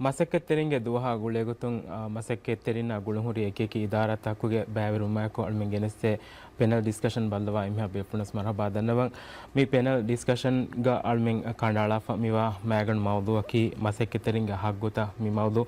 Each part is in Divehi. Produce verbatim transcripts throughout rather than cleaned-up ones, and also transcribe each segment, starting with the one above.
މަސައްކަތްތެރިންގެ ދުވަހާ ގުޅޭގޮތުން، އާ، މަސައްކަތްތެރިންނާ ގުޅުންހުރި އެކިއެކި އިދާރާތަކުގެ ބައިވެރިވުމާއެކު އަޅުމެން ގެނެސްދޭ ޕެނަލް ޑިސްކަޝަން ބައްލަވާ އެންމެހާ ބޭފުޅުންނަސް މަރުހަބާ ދަންނަވަން. މި ޕެނަލް ޑިސްކަޝަންގަ އަޅުމެން ކަނޑައަޅާފަ މިވާ މައިގަނޑު މައުޟޫއަކީ މަސައްކަތްތެރިންގެ ހައްގުތައް މި މައުޟޫ.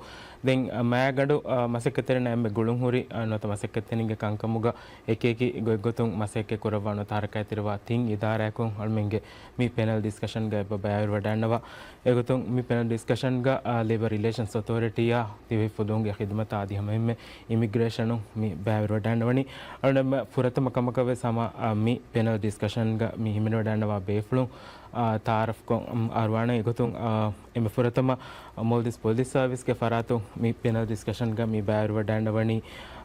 ދެން، އަ، މައިގަނޑު، އަ، މަސައްކަތްތެރިންނާ އެންމެ ގުޅުންހުރި، އަ، ނުވަތަ މަސައްކަތްތެރިންގެ ކަންކަމުގަ އެކިއެކި ގޮތްގޮތުން މަސައްކަތް ކުރައްވާ ނުވަތަ ހަރަކާތްތެރިވާ ތިން އިދާރާއަކުން އަޅުމެންގެ މި ޕެނަލް ޑިސްކަޝަންގަ އެބަ ބައިވެރިވަޑައިންނަވާ. އެގޮތުން މި ޕެނަލް ޑިސްކަޝަންގަ، އާ، ލޭބަރ ރިލޭޝަންސް އޮތޯރިޓީއާ ދިވެހި ފުލުހުންގެ ޚިދުމަތާ އަދި ހަމައެންމެ އިމިގްރޭޝަނުން މި ބައިވެރިވަޑައިންނަވަނީ. އަޅުގަނޑު ފުރަތަމަ ކަމަކަށް ވެސް ހަމަ، އާ، މި ޕެނަލް ޑިސްކަޝަންގަ މި ހިމެނިވަޑައިންނަވާ ބޭފުޅުން، އާ، ތައާރަފްކޮށް، އަރުވާނެ. އެގޮތުން، އާ، އެންމެ ފުރަތަމަ މޯލްޑިވްސް ޕޮލިސް ސާވިސްގެ ފަރާތުން މި ޕެނަލް ޑިސްކަޝަންގަ މި ބައިވެރިވަޑައިންނަވަނީ،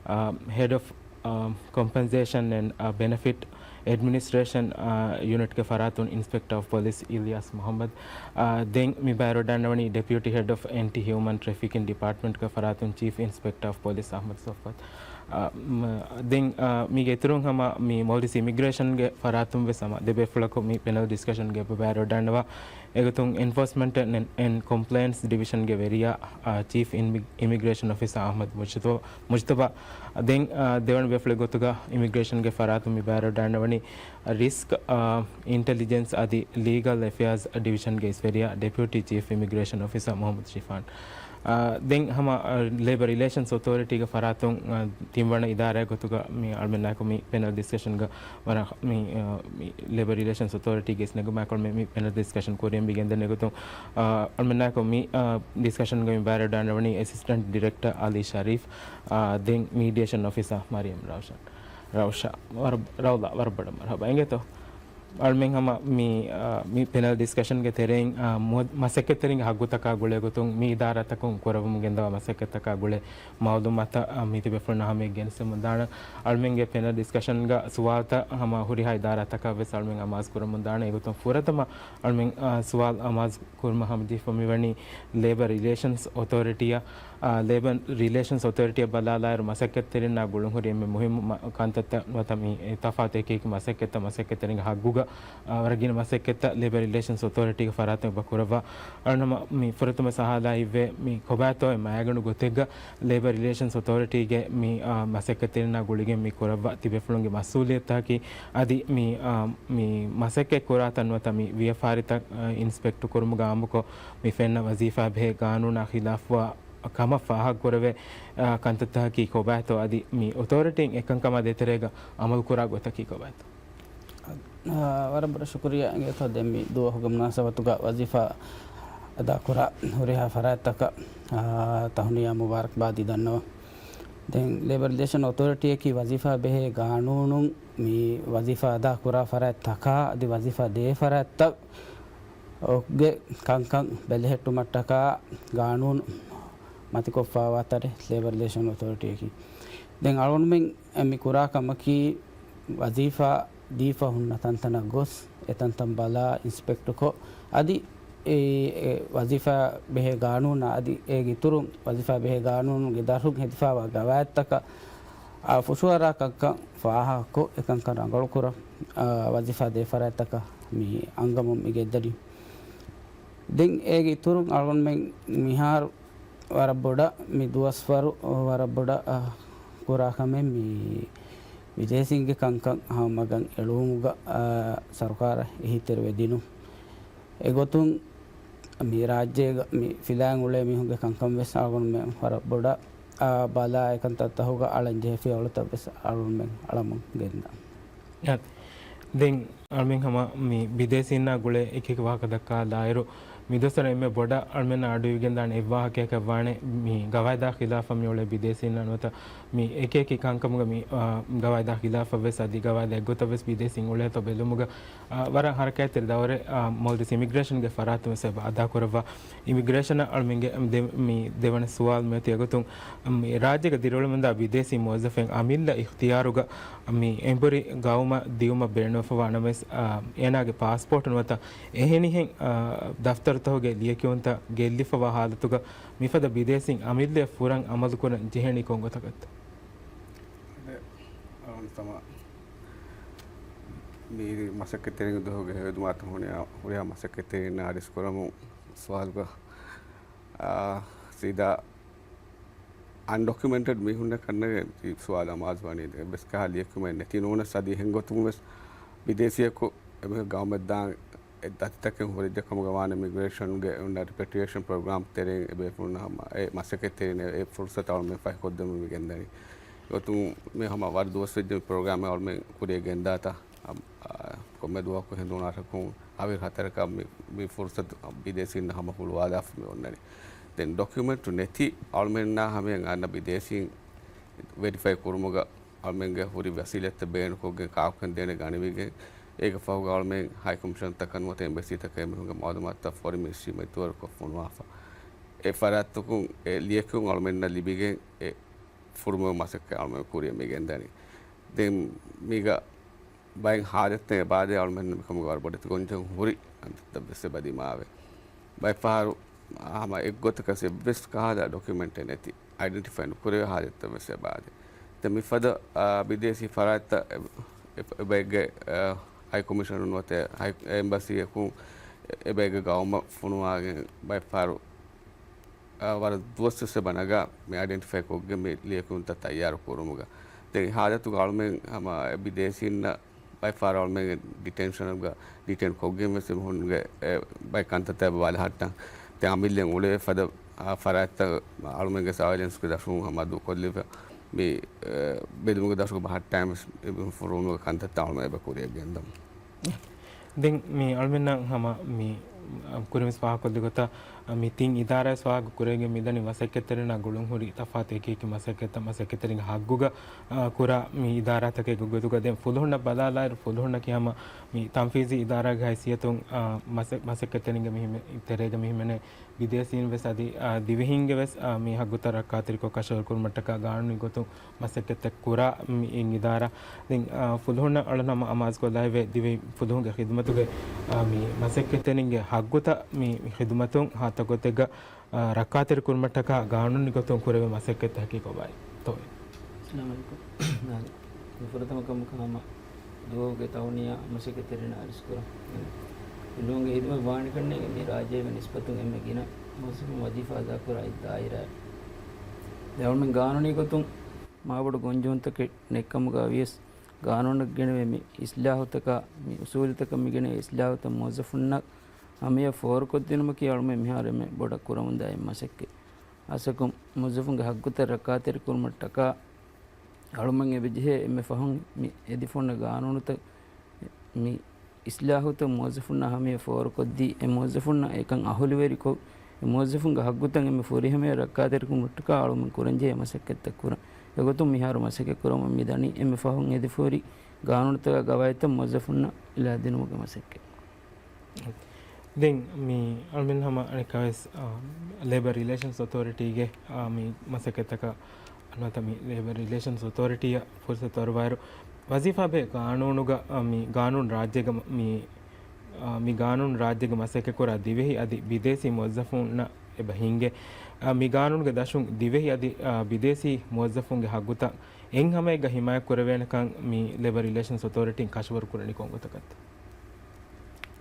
އާ، ހެޑް އޮފް އާ، ކޮމްޕެންސޭޝަން އެންޑް، އާ، ބެނެފިޓް އެޑްމިނިސްޓްރޭޝަން، އާ، ޔުނިޓްގެ ފަރާތުން އިންސްޕެކްޓަރ އޮފް ޕޮލިސް އިލްޔާސް މުހައްމަދު. އާ، ދެން މި ބައިވެރިވަޑައިންނަވަނީ ޑެޕިއުޓީ ހެޑް އޮފް އެންޓި ހިއުމަން ޓްރެފިކިން ޑިޕާޓްމަންޓްގެ ފަރާތުން ޗީފް އިންސްޕެކްޓަރ އޮފް ޕޮލިސް އަޙްމަދު ޞައްފަތު. އާ، މަ-، ދެން، އާ، މީގެ އިތުރުން ހަމަ މި މޯލްޑިވްސް އިމިގްރޭޝަންގެ ފަރާތުން ވެސް ހަމަ ދެ ބޭފުޅަކު މި ޕެނަލް ޑިސްކަޝަންގެ ބައިވެރިވަޑައިންނަވާ. އެގޮތުން އެންފޯސްމަންޓް އެންޑް، އެންޑް ކޮމްޕްލަޔަންސް ޑިވިޝަންގެ ވެރިޔާ، އާ، ޗީފް އިން-، އިމިގްރޭޝަން އޮފިސަރ އަޙްމަދު މުޖްތަބާ، މުޖްތަބާ. ދެން، އާ، ދެވަނަ ބޭފުޅެއް ގޮތުގަ އިމިގްރޭޝަންގެ ފަރާތުން މި ބައިވެރިވަޑައިންނަވަނީ ރިސްކް، އާ، އިންޓެލިޖެންސް އަދި ލީގަލް އެފެއާޒް ޑިވިޝަންގެ އިސްވެރިޔާ ޑެޕިއުޓީ ޗީފް އިމިގްރޭޝަން އޮފިސަރ މުޙައްމަދު ޝިފާން. އާ، ދެން ހަމަ، އާ، ލޭބަރ ރިލޭޝަންސް އޮތޯރިޓީގެ ފަރާތުން، އާ، ތިންވަނަ އިދާރާއެއް ގޮތުގަ މި އަޅުމެންނާއެކު މި ޕެނަލް ޑިސްކަޝަންގަ ވަރަށް މި، އާ، މި ލޭބަރ ރިލޭޝަންސް އޮތޯރިޓީގެ އިސްނެގުމާއެކު މި، މި ޕެނަލް ޑިސްކަޝަން ކުރިއަށް މި ގެންދަން. އެގޮތުން، އާ، އަޅުމެންނާއެކު މި، އާ، ޑިސްކަޝަންގަ މި ބައިވެރިވަޑައިންނަވަނީ އެސިސްޓެންޓް ޑިރެކްޓަރ އަލީ ޝަރީފް، އާ، ދެން މީޑިއޭޝަން އޮފިސަރ މަރިޔަމް ރައުޝަން. ރައުޝާ، ވަރަށް، ރައުލާ، ވަރަށް ބޮޑަށް މަރުޙަބާ. އިނގޭތޯ؟ އަޅުމެން ހަމަ މި، އާ، މި ޕެނަލް ޑިސްކަޝަންގެ ތެރެއިން، އާ، މު-، މަސައްކަތްތެރިންގެ ހައްގުތަކާ ގުޅޭ ގޮތުން މި އިދާރާތަކުން ކުރައްވަމުން ގެންދަވާ މަސައްކަތްތަކާ ގުޅޭ މައުލޫމާތަށް، އާ، މި ތިބޭފުޅުންނާ ހަމަޔަށް ގެނެސްދެމުން ދާނަން. އަޅުމެންގެ ޕެނަލް ޑިސްކަޝަންގަ ސުވާލުތައް ހަމަ ހުރިހާ އިދާރާތަކަށް ވެސް އަޅުމެން އަމާޒު ކުރަމުން ދާނަން. އެގޮތުން ފުރަތަމަ އަޅުމެން، އާ، ސުވާލު އަމާޒު ކުރުމަށް ހަމަޖެހިފަ މިވަނީ ލޭބަރ ރިލޭޝަންސް އޮތޯރިޓީއަށް. އާ، ލޭބަރ ރިލޭޝަންސް އޮތޯރިޓީއަށް ބަލާލާއިރު މަސައްކަތްތެރިންނާ ގުޅުންހުރި އެންމެ މުހިއްމު މަ-، ކަންތައްތައް ނުވަތަ މި ތަފާތު އެކި އެކި މަސައްކަތްތައް، މަސައްކަތްތެރިންގެ ހައްގުގަ، އާ، ވަރަށް ގިނަ މަސައްކަތްތައް ލޭބަރ ރިލޭޝަންސް އޮތޯރިޓީގެ ފަރާތުން އެބަ ކުރައްވާ. އަޅުން ހަމަ މި ފުރަތަމަ ސަހާލާ ހިތްވޭ މި ކޮބާތޯ އެ މައިގަނޑު ގޮތެއްގަ ލޭބަރ ރިލޭޝަންސް އޮތޯރިޓީގެ މި، އާ، މަސައްކަތްތެރިންނާ ގުޅިގެން މި ކުރައްވާ ތިބޭފުޅުންގެ މަސްއޫލިއްޔަތަކީ އަދި މި، އާ، މި މަސައްކަތް ކުރާތަން ނުވަތަ މި ވިޔަފާރިތައް، އާ، އިންސްޕެކްޓް ކުރުމުގަ އާއްމުކޮށް މި ފެންނަ ވަޒީފާ ބެހޭ ގާނޫނާ ޚިލާފުވާ ކަމަށް ފާހަގަކުރެވޭ، އާ، ކަންތައްތަކަކީ ކޮބާތޯ އަދި މި އޮތޯރިޓީން އެކަންކަމާ ދޭތެރޭގަ އަމަލުކުރާ ގޮތަކީ ކޮބާތޯ؟ އާ، ވަރަށް ބޮޑަށް ޝުކުރިއްޔާ އިނގޭތޯ ދެން މި ދުވަހުގެ މުނާސަބަތުގަ ވަޒީފާ އަދާކުރާ ހުރިހާ ފަރާތްތަކަށް، އާ، ތަހުނިޔާ މުބާރަކްބާދީ ދަންނަވަން. ދެން ލޭބަރ ރިލޭޝަން އޮތޯރިޓީއަކީ ވަޒީފާ ބެހޭ ގާނޫނުން މި ވަޒީފާ އަދާކުރާ ފަރާތްތަކާ އަދި ވަޒީފާ ދޭ ފަރާތްތައް ގެ ކަންކަން ބެލެހެއްޓުމަށްޓަކާ ގާނޫނު މަތިކޮށްފާވާ ތަރެއް ލޭބަރ ރިލޭޝަން އޮތޯރިޓީއަކީ. ދެން އަޅުގަނޑުމެން މި ކުރާ ކަމަކީ ވަޒީފާ ދީފަ ހުންނަ ތަންތަނަށް ގޮސް، އެ ތަންތަން ބަލާ އިންސްޕެކްޓްކޮށް، އަދި އެ، އެ ވަޒީފާ ބެހޭ ގާނޫނާ އަދި އޭގެ އިތުރުން ވަޒީފާ ބެހޭ ގާނޫނުގެ ދަށުން ހެދިފާވާ ގަވާއިދުތަކަށް، އާ، ފުށުއަރާ ކަންކަން ފާހަގަކޮށް، އެކަންކަން ރަނގަޅުކުރަން، އާ، ވަޒީފާ ދޭ ފަރާތްތަކަށް މި އަންގަމުން މި ގެންދަނީ. ދެން އޭގެ އިތުރުން އަޅުގަނޑުމެން މިހާރު ވަރަށް ބޮޑަށް މި ދުވަސްވަރު ވަރަށް ބޮޑަށް، އަ، ކުރާ ކަމެއް މި ބިދޭސީންގެ ކަންކަން ހަމަމަގަށް އެޅުވުމުގަ، އަ، ސަރުކާރަށް އެހީތެރިވެ ދިނުން. އެގޮތުން މި ރާއްޖޭގަ މި ފިލާން އުޅޭ މީހުންގެ ކަންކަން ވެސް އަޅުގަނޑުމެން ވަރަށް ބޮޑަށް، އަ، ބަލާ އެކަންތައްތަކުގަ އަޅަން ޖެހޭ ފިޔަވަޅުތައް ވެސް އަޅުގަނޑުމެން އަޅަމުން ގެންދާ. އާ، ދެން އަޅުމެން ހަމަ މި ބިދޭސީންނާ ގުޅޭ އެކި އެކި ވާހަކަ ދައްކާލާއިރު، މިދުވަސްވަރު އެންމެ ބޮޑަށް އަޅުމެންނާ އަޑުއިވިގެންދާނެ އެއްވާހަކައަކަށް ވާނެ މި ގަވާއިދާ ޚިލާފަށް މި އުޅޭ ބިދޭސީންނާ ނުވަތަ މި އެކި އެކި ކަންކަމުގަ މި، އާ، ގަވާއިދާ ޚިލާފަށް ވެސް އަދި ގަވާއިދާ އެއްގޮތަށް ވެސް ބިދޭސީން އުޅޭތޯ ބެލުމުގަ، އާ، ވަރަށް ހަރަކާތްތެރި ދައުރެއް، އާ، މޯލްޑިވްސް އިމިގްރޭޝަންގެ ފަރާތުން ވެސް އެބަ އަދާކުރައްވާ. އިމިގްރޭޝަނަށް އަޅުމެންގެ ދެ-، މި ދެވަނަ ސުވާލު މިއޮތީ އެގޮތުން މި ރާއްޖޭގަ ދިރިއުޅެމުންދާ ބިދޭސީ މުވައްޒަފުން އަމިއްލަ އިޚްތިޔާރުގަ މި އެނބުރި ގައުމަށް ދިއުމަށް ބޭނުންވެފަވާ ނަމަވެސް، އާ، އޭނާގެ ޕާސްޕޯޓް ނުވަތަ އެހެނިހެން، އާ، ދަފްތަރުތަކުގެ ލިޔެކިޔުންތައް ގެއްލިފަވާ ހާލަތުގަ މިފަދަ ބިދޭސީން އަމިއްލައަށް ފުރަން އަމަލުކުރަން ޖެހެނީ ކޮން ގޮތަކަށްތަ؟ އަދެ، އަޅުގަނޑު ތަމާ މި މަސައްކަތްތެރިންގެ ދުވަހުގެ ހެޔޮދުމާތައް ހުންނަ ހުރިހާ މަސައްކަތްތެރިންނާ އަޑިސްކުރަމު ސުވާލުގަ، ސީދާ އަންޑޮކިއުމެންޓެޑް މީހުންނަށް ކަންނޭނގެ ސުވާލު އަމާޒު ވަނީ. ދެން އެއްވެސް ކަހަލަ ލިޔެކިޔުމެއް ނެތި ނޫނަސް އަދި އެހެން ގޮތުން ވެސް ބިދޭސީއަކު އެމީހުން ގައުމަށް ދާން އެ ދަތިތަކެއް ހުރެއްޖެ ކަމުގަ ވާނެ މިގްރޭޝަންގެ އޮންނަ ރިޕެޓްރިއޭޝަން ޕްރޮގްރާމް ތެރެއިން އެބޭފުޅުންނަށް ހަމަ އެ މަސައްކަތްތެރިން އެ ފުރުސަތު އަޅުމެން ފަހިކޮށްދެމުން މި ގެންދަނީ. އެގޮތުން މި ހަމަ ވަރަށް ދުވަސް ވެއްޖެ މި ޕްރޮގްރާމެއް އަޅުމެން ކުރިއަށް ގެންދާތާ. އަ، ކޮންމެ ދުވަހަކު ހެނދުނު އަހަރަކުން އަވި ހަތަރަކަށް މި، މި ފުރުސަތު ބިދޭސީންނަށް ހަމަ ހުޅުވާލާފަ މި އޮންނަނީ. ދެން ޑޮކިއުމެންޓު ނެތި އަޅުމެންނާ ހަމަޔަށް އަންނަ ބިދޭސީން ވެރިފައި ކުރުމުގަ އަޅުމެންގެ ހުރި ވަސީލަތްތައް ބޭނުންކޮށްގެން ކާކުކަން ދޭނެ ގަނެވިގެން، އޭގެ ފަހުގަ އަޅުމެން ހައި ކޮމިޝަންތަކަށް ނުވަތަ އެމްބަސީތަކަށް އެމީހުންގެ މައުލޫމާތުތައް ފޯރިން މިނިސްޓްރީ މެދުވަރުކޮށް ފޮނުވާފަ. އެ ފަރާތްތަކުން އެ ލިޔެކިޔުން އަޅުމެންނަށް ލިބިގެން އެ ފުރުމުގެ މަސައްކަތް އަޅުމެން ކުރިއަށް މި ގެންދަނީ. ދެން މީގަ ބައެއް ހާލަތެއް އެބާދޭ އަޅުމެން މިކަމުގަ ވަރަށް ބޮޑެތި ގޮންޖެހުން ހުރި ކަންތައްތައް ވެސް އެބަ ދިމާވޭ. ބައެއް ފަހަރު ހަމަ އެއްގޮތަކަސް އެއްވެސް ކަހަލަ ޑޮކިއުމެންޓެއް ނެތި، އައިޑެންޓިފައި ނުކުރެވޭ ހާލަތްތައް ވެސް އެބާދޭ. ދެން މިފަދަ، އާ، ބިދޭސީ ފަރާތްތައް އެ-، އެ-، އެބައެއްގެ، އާ، ހައި ކޮމިޝަނުން ނުވަތަ ހައި-، އެމްބަސީއަކުން އެބައެއްގެ ގައުމަށް ފޮނުވާގެން ބައެއް ފަހަރު އާ، ވަރަށް ދުވަސްވެސް އެބަ ނަގާ މި އައިޑެންޓިފައި ކޮށްގެން މި ލިޔެކިޔުންތައް ތައްޔާރު ކުރުމުގަ. ދެން ހާލަތުގަ އަޅުމެން ހަމަ އެ ބިދޭސީންނަށް ބައެއް ފަހަރު އަޅުމެންގެ ޑިޓެންޝަނުގަ ޑިޓެން ކޮށްގެން ވެސް އެމީހުންގެ އެ ބައެއް ކަންތައްތައް އެބަ ބަލަހައްޓަން. ދެން އަމިއްލައިން އުޅޭ ފަދަ، އާ، ފަރާތްތައް އަޅުމެންގެ ސަވައިލެންސްގެ ދަށުން ހަމަ ދޫކޮށްލިފަ މި، އެ، ބެލުމުގެ ދަށުގަ ބަހައްޓާން ވެސް އެ ފުރުމުގެ ކަންތައްތައް އަޅުމެން އެބަ ކުރިއަށް ގެންދަމު. ދެން މި އަޅުމެންނަށް ހަމަ މި ކުރިންވެސް ފާހަގަކޮށްލި ގޮތަށް، މި ތިން އިދާރާއެއް ފާހަގަ ކުރެވިގެން މިދަނީ މަސައްކަތްތެރިންނާ ގުޅުން ހުރި ތަފާތު އެކި އެކި މަސައްކަތްތައް މަސައްކަތްތެރިންގެ ހައްގުގަ، އާ، ކުރާ މި އިދާރާތަކެއްގެ ގޮތުގަ. ދެން ފުލުހުންނަށް ބަލާލާއިރު ފުލުހުންނަކީ ހަމަ މި ތަންފީޒީ އިދާރާގެ ހައިސިއްޔަތުން، އާ، މަސަ-، މަސައްކަތްތެރިންގެ މި ހިމެ-، ތެރޭގަ މި ހިމެނޭ ބިދޭސީން ވެސް އަދި، އާ، ދިވެހިންގެ ވެސް، އާ، މި ހައްގުތައް ރައްކާތެރިކޮށް ކަށަވަރު ކުރުމަށްޓަކާ ގާނޫނީ ގޮތުން މަސައްކަތްތައް ކުރާ މި އިން އިދާރާ. ދެން، އާ، ފުލުހުންނަށް އަޅުން ހަމަ އަމާޒުކޮށްލާފައިވޭ ދިވެހި ފުލުހުންގެ ޚިދުމަތުގެ، އާ، މި މަސައްކަތްތެރިންގެ ހައްގުތައް މި ޚިދުމަތުން ހާއްތަ ގޮތެއްގަ، އާ، ރައްކާތެރި ކުރުމަށްޓަކާ ގާނޫނީ ގޮތުން ކުރެވޭ މަސައްކަތްތަކަކީ ކޮބާއި؟ ތޯއި. އައްސަލާމު ޢަލައިކުމް. ނާން. ފުރަތަމަ ކަމަކަށް ހަމަ ދުވަހުގެ ތަހުނިޔާ މަސައްކަތްތެރިންނަށް އަރިސްކުރަން. ފުލުހުންގެ ޚިދުމަތް ވާނެކަންނޭނގެ މި ރާއްޖޭގެ ނިސްބަތުން އެންމެ ގިނަ މުވައްޒަފުން ވަޒީފާ އަދާކުރާ އެއް ދާއިރާއެއް. ދެން އަޅުމެން ގާނޫނީ ގޮތުން މާބޮޑު ގޮންޖެހުންތަކެއް ނެތްކަމުގަ ވިޔަސް، ގާނޫނަށް ގެނެވޭ މި އިސްލާހުތަކާ، މި އުސޫލުތަކަށް މި ގެނެވޭ އިސްލާހުތައް މުވައްޒަފުންނަށް ހަމަޔަށް ފޯރުކޮށްދިނުމަކީ އަޅުމެން މިހާރު އެންމެ ބޮޑަށް ކުރަމުންދާ އެއް މަސައްކަތް. އަސަކު މުވައްޒަފުންގެ ހައްގުތައް ރައްކާތެރިކުރުމަށްޓަކާ އަޅުމެން އެބަޖެހޭ އެންމެ ފަހުން މި އެދިފޮންނަ ގާނޫނުތައް، މި އިސްލާހުތައް މުވައްޒަފުންނާ ހަމަޔަށް ފޯރުކޮށްދީ، އެ މުވައްޒަފުންނަށް އެކަން އަހުލުވެރިކޮށް، އެ މުވައްޒަފުންގެ ހައްގުތައް އެންމެ ފުރިހަމަޔަށް ރައްކާތެރިކުރުމަށްޓަކާ އަޅުމެން ކުރަންޖެހޭ މަސައްކަތްތައް ކުރަން. އެގޮތުން މިހާރު މަސައްކަތް ކުރަމުން މިދަނީ އެންމެ ފަހުން އެދިފަހުރި ގާނޫނުތަކާ ގަވާއިދުތައް މުވައްޒަފުންނަށް ލިޔާދިނުމުގެ މަސައްކަތް. ދެން މި އަޅުމެން ހަމަ އަނެއްކާވެސް، އާ، ލޭބަރ ރިލޭޝަންސް އޮތޯރިޓީގެ، އާ، މި މަސައްކަތްތަކަށް ނުވަތަ މި ލޭބަރ ރިލޭޝަންސް އޮތޯރިޓީއަށް ފުރުސަތު އަރުވާއިރު، ވަޒީފާ ބެހޭ ގާނޫނުގަ، އާ، މި ގާނޫނު ރާއްޖޭގަ މަ-، މި، އާ، މި ގާނޫނު ރާއްޖޭގަ މަސައްކަތްކުރާ ދިވެހި އަދި ބިދޭސީ މުވައްޒަފުންނަށް އެބަ ހިނގޭ. އާ، މި ގާނޫނުގެ ދަށުން ދިވެހި އަދި، އާ، ބިދޭސީ މުވައްޒަފުންގެ ހައްގުތައް އެއްހަމައެއްގަ ހިމާޔަތް ކުރެވޭނެކަން މި ލޭބަރ ރިލޭޝަންސް އޮތޯރިޓީން ކަށަވަރު ކުރަނީ ކޮން ގޮތަކަށްތަ؟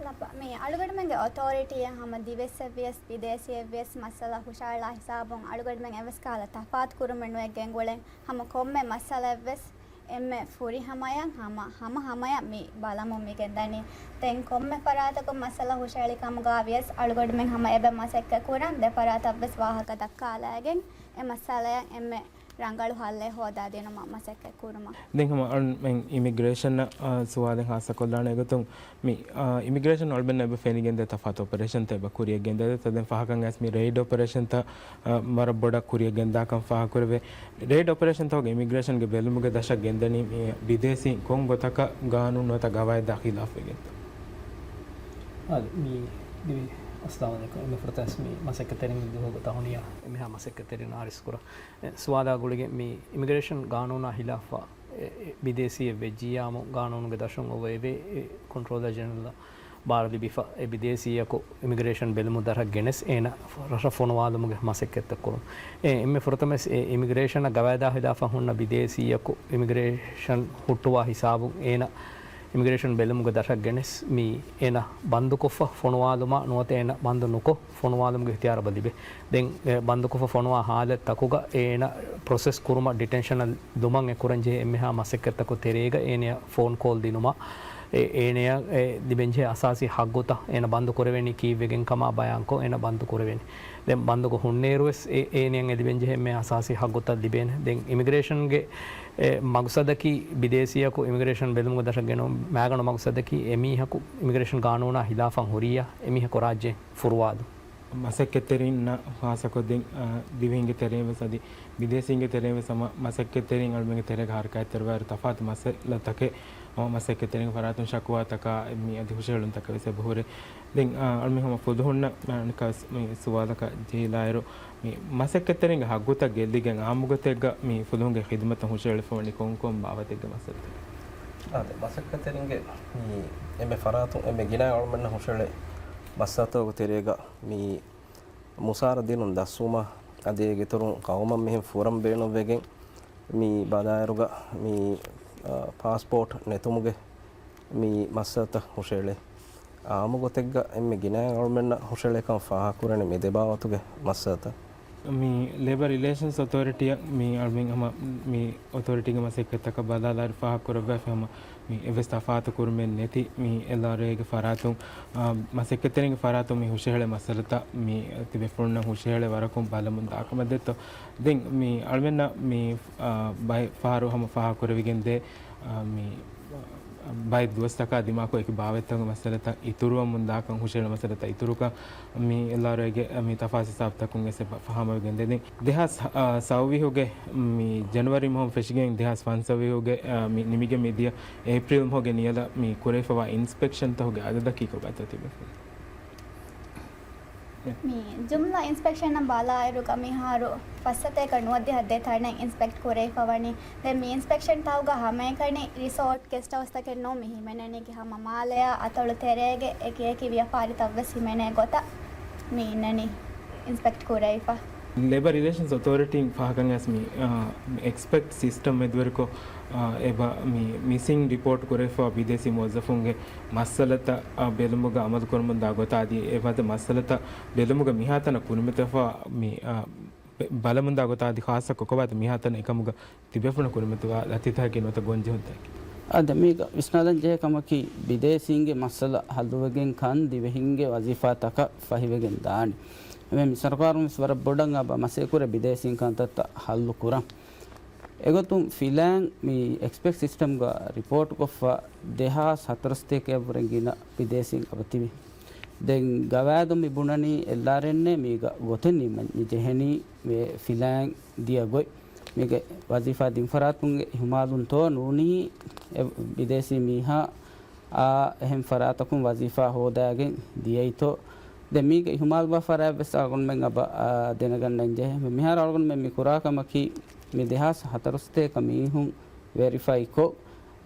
ލައްބަ، މި އަޅުގަނޑުމެންގެ އޮތޯރިޓީއަށް ހަމަ ދިވެއްސެއްވިޔަސް ބިދޭސީއެއްވިޔަސް މައްސަލަ ހުށަހަޅާ ހިސާބުން އަޅުގަނޑުމެން އެއްވެސް ކަހަލަ ތަފާތު ކުރުމެއް ނުވެ ގެންގުޅެން ހަމަ ކޮންމެ މައްސަލައެއްވެސް އެންމެ ފުރިހަމަޔަށް ހަމަ، ހަމަ ހަމަޔަށް މި ބަލަމުން މި ގެންދަނީ. ދެން ކޮންމެ ފަރާތަކުން މައްސަލަ ހުށަހެޅި ކަމުގަ ވިޔަސް އަޅުގަނޑުމެން ހަމަ އެބަ މަސައްކަތް ކުރަން ދެ ފަރާތަށްވެސް ވާހަކަ ދައްކާލައިގެން އެ މައްސަލަޔަށް އެންމެ ރަނގަޅު ހައްލެއް ހޯދާދިނުމަށް މަސައްކަތް ކުރުމަށް. ދެން ހަމަ އަޅުމެން އިމިގްރޭޝަންއަށް، އާ، ސުވާލެއް ހާއްސަކޮށްލާނެ އެގޮތުން މި، އާ، އިމިގްރޭޝަން އަޅުމެންނަށް އެބަ ފެނިގެންދޭ ތަފާތު އޮޕަރޭޝަންތައް އެބަ ކުރިއަށް ގެންދަވޭ. ދެން ފަހަކަށް އައިސް މި ރެއިޑް އޮޕަރޭޝަންތައް، އާ، ވަރަށް ބޮޑަށް ކުރިއަށް ގެންދާކަން ފާހަގަކުރެވޭ. ރެއިޑް އޮޕަރޭޝަންތަކުގެ އިމިގްރޭޝަންގެ ބެލުމުގެ ދަށަށް ގެންދަނީ މި ބިދޭސީން ކޮން ގޮތަކަށް ގާނޫނު ނުވަތަ ގަވާއިދާ ޚިލާފްވެގެންތޯ؟ އާދެ، މި ދިވެހި، އައްސަލާމު ޢަލައިކުމް. އެންމެ ފުރަތަމަ މި މަސައްކަތްތެރިން މި ދުވަހުގެ ތަހުނިޔާ އެންމެހާ މަސައްކަތްތެރިން އަރިސްކުރަން. އެ، ސުވާލާ ގުޅިގެން މި އިމިގްރޭޝަން ގާނޫނާ ޚިލާފަށް އެ، އެ، ބިދޭސީއެއް ވެއްޖިއްޔާމު ގާނޫނުގެ ދަށުން އޮވެވޭ، އެ، ކޮންޓްރޯލަރ ޖެނެރަލަށް ބާރު ލިބިފަ، އެ ބިދޭސީއަކު އިމިގްރޭޝަން ބެލުމުގެ ދަށަށް ގެނެސް އޭނަ ރަށަށް ފޮނުވާލުމުގެ މަސައްކަތްތައް ކުރުން. އެ، އެންމެ ފުރަތަމަވެސް އެ އިމިގްރޭޝަނަށް ގަވާއިދާ ޚިލާފަށް ހުންނަ ބިދޭސީއަކު އިމިގްރޭޝަން ހުއްޓުވާ ހިސާބުން އޭނަ އިމިގްރޭޝަން ބެލުމުގެ ދަށަށް ގެނެސް މި އޭނަ ބަންދުކޮށްފަ ފޮނުވާލުމާ ނުވަތަ އޭނަ ބަންދު ނުކޮށް ފޮނުވާލުމުގެ އިހްތިޔާރު އެބަ ލިބޭ. ދެން އެ ބަންދުކޮށްފަ ފޮނުވާ ހާލަތް ތަކުގަ އޭނަ ޕްރޮސެސް ކުރުމަށް ޑިޓެންޝަނަށް ދުމަށް އެ ކުރަންޖެހޭ އެންމެހާ މަސައްކަތްތަކުގެ ތެރޭގަ އޭނަޔަށް ފޯން ކޯލް ދިނުމާ، އެ އޭނަޔަށް އެ ލިބެންޖެހޭ އަސާސީ ހައްގުތައް އޭނަ ބަންދު ކުރެވެނީ ކީއްވެގެން ކަމާ ބަޔާންކޮށް އޭނަ ބަންދު ކުރެވެނީ. ދެން ބަންދުގަ ހުންނޭރުވެސް އެ އޭނަޔަށް އެ ލިބެންޖެހޭ އެންމެހާ އަސާސީ ހައްގުތައް ލިބޭނެ. ދެން އިމިގްރޭޝަންގެ އެ މަގުސަދަކީ ބިދޭސީއަކު އިމިގްރޭޝަން ބެލުމުގެ ދަށަށް ގެނުން މައިގަނޑު މަގުސަދަކީ އެމީހަކު އިމިގްރޭޝަން ގާނޫނާ ހިލާފަށް ހުރިއްޔާ އެމީހަކު ރާއްޖެއިން ފުރުވާލުން. މަސައްކަތްތެރިންނަށް ޚާއްޞަކޮށް ދެން، އާ، ދިވެހިންގެ ތެރެއިން ވެސް އަދި ބިދޭސީންގެ ތެރެއިން ވެސް ހަމަ މަސައްކަތްތެރިން އަޅުމެންގެ ތެރޭގަ ހަރަކާތްތެރިވާއިރު ތަފާތު މައްސަލަތަކެއް ހަމަ މަސައްކަތްތެރިންގެ ފަރާތުން ޝަކުވާތަކާ މި އަދި ހުށަހެޅުންތަކެއް ވެސް އެބަހުރޭ. ދެން، އާ، އަޅުމެން ހަމަ ފުލުހުންނަށް އަނެއްކާވެސް މި ސުވާލަކަށް ޖެހިލާއިރު، މި މަސައްކަތްތެރިންގެ ހައްގުތައް ގެއްލިގެން އާއްމުގޮތެއްގަ މި ފުލުހުންގެ ޚިދުމަތަށް ހުށަހެޅިފަވަނީ ކޮންކޮން ބާވަތެއްގެ މައްސަލަތަކެއް؟ އާދެ، މަސައްކަތްތެރިންގެ މި އެންމެ ފަރާތުން އެންމެ ގިނަ އަޅުމެންނަށް ހުށަހެޅޭ މައްސަލަތަކުގެ ތެރޭގަ މި މުސާރަ ދިނުން ދަސްވުމާ، އަދި އޭގެ އިތުރުން ޤައުމަށް މިހެން ފުރަން ބޭނުންވެގެން މި ބަލާއިރުގަ މި، އާ، ޕާސްޕޯޓް ނެތުމުގެ މި މައްސަލަތައް ހުށަހެޅޭ. އާއްމު ގޮތެއްގަ އެންމެ ގިނައިން އަޅުމެންނަށް ހުށަހެޅޭކަން ފާހަގަކުރަނީ މި ދެ ބާވަތުގެ މައްސަލަތައް. މި ލޭބަރ ރިލޭޝަންސް އޮތޯރިޓީއަށް މި އަޅުމެން ހަމަ މި އޮތޯރިޓީގެ މަސައްކަތްތަކަށް ބަލާލާއިރު ފާހަގަކުރައްވާފަ ހަމަ މި އެއްވެސް ތަފާތު ކުރުމެއް ނެތި މި އެލްއާރްއޭގެ ފަރާތުން، އާ، މަސައްކަތްތެރިންގެ ފަރާތުން މި ހުށަހެޅޭ މައްސަލަތައް މި ތިބޭފުޅުންނަށް ހުށަހެޅޭ ވަރަކުން ބަލަމުން ދާކަމަށް ދެއްތޯ. ދެން މި އަޅުމެންނަށް މި، އާ، ބައެއް ފަހަރު ހަމަ ފާހަގަކުރެވިގެންދޭ، އާ، މި ބައެއް ދުވަސްތަކާ ދިމާކޮށް އެކި ބާވަތްތަކުގެ މައްސަލަތައް އިތުރުވަމުން ދާކަން ހުށަހެޅޭ މައްސަލަތައް އިތުރުކަން މި އެލްއާރްއޭގެ މި ތަފާސް ހިސާބުތަކުން އެސެ ފަ-، ފަހަމަވެގެންދޭ. ދެން ދެހާސް ސައުވީހުގެ މި ޖަނުއަރީ މަހުން ފެށިގެން ދެހާސް ފަންސަވީހުގެ، އާ، މި ނިމިގެން މިދިޔަ އޭޕްރީލް މަހުގެ ނިޔަލަށް މި ކުރެވިފަވާ އިންސްޕެކްޝަންތަކުގެ އަދަދަކީ ކޮބާތޯ ތިބޭފުޅުން؟ މި ޖުމްލަ އިންސްޕެކްޝަންއަށް ބަލާއިރުގަ މިހާރު ފައްސަތޭކަ ނުވަދިހަ ދޭ ތަނެއް އިންސްޕެކްޓް ކުރެވިފަވަނީ. ދެން މި އިންސްޕެކްޝަންތަކުގަ ހަމައެކަނި ރިސޯޓް ގެސްޓް ހައުސްތަކެއް ނޫން މި ހިމެނެނީކީ ހަމަ މާލެއާ އަތޮޅު ތެރޭގެ އެކި އެކި ވިޔަފާރިތައްވެސް ހިމެނޭ ގޮތަށް މި އިންނަނީ އިންސްޕެކްޓް ކުރެވިފަ. ލޭބަރ ރިލޭޝަންސް އޮތޯރިޓީން ފާހަގަކަން އައިސް މި، އާ، އެކްސްޕެކްޓް ސިސްޓަމް މެދުވެރިކޮށް، އާ، އެބަ މި މިސިން ރިޕޯޓް ކުރެވިފަ ބިދޭސީ މުވައްޒަފުންގެ މައްސަލަތައް، އާ، ބެލުމުގަ އަމަލުކުރަމުންދާ ގޮތާ އަދި އެ ވަދެ މައްސަލަތައް ބެލުމުގަ މިހާތަނަށް ކުރިމަތިވެފަ މި، އާ، ބެ-، ބަލަމުންދާ ގޮތާ އަދި ޚާއްޞަކޮށް ކޮބާތަ މިހާތަނަށް އެކަމުގަ ތިބޭފުޅުން ކުރިމަތިވާ ލަތިތަކަކީ ނުވަތަ ގޮންޖެހުންތަކަކީ؟ އާދެ، މީގަ ވިސްނާލަން ޖެހޭ ކަމަކީ، ބިދޭސީންގެ މައްސަލަ ހައްލުވެގެން ކަން ދިވެހިންގެ ވަޒީފާތަކަށް ފަހިވެގެން ދާނެ. އެމެ މި ސަރުކާރުން ވެސް ވަރަށް ބޮޑަށް އަބަ މަސައްކަތް ކުރޭ ބިދޭސީން ކަންތައްތައް ހައްލު ކުރަން. އެގޮތުން ފިލާން މި އެކްސްޕެކްޓް ސިސްޓަމްގަ ރިޕޯޓް ކޮށްފަ ދެހާސް ހަތަރުސަތޭކައަށްވުރެ ގިނަ ބިދޭސީން އަބަ ތިބި. ދެން ގަވާއިދުން މި ބުނަނީ އެލްއާރްއެންއޭ މީގަ ގޮތެއް ނިންމަން މި ޖެހެނީ މި ފިލާން ދިޔަ ގޮތް. މީގެ ވަޒީފާ ދިން ފަރާތުންގެ އިހުމާލުންތޯ ނޫނީ އެ ބިދޭސީ މީހާ އާ އެހެން ފަރާތަކުން ވަޒީފާ ހޯދާގެން ދިޔައިތޯ. ދެން މީގެ އިހުމާލުވާ ފަރާތްވެސް އަޅުގަނޑުމެން އަބަ، އާ، ދެނެގަންނަން ޖެހޭ. މިހާރު އަޅުގަނޑުމެން މި ކުރާ ކަމަކީ، މި ދެހާސް ހަތަރުސަތޭކަ މީހުން ވެރިފައިކޮށް،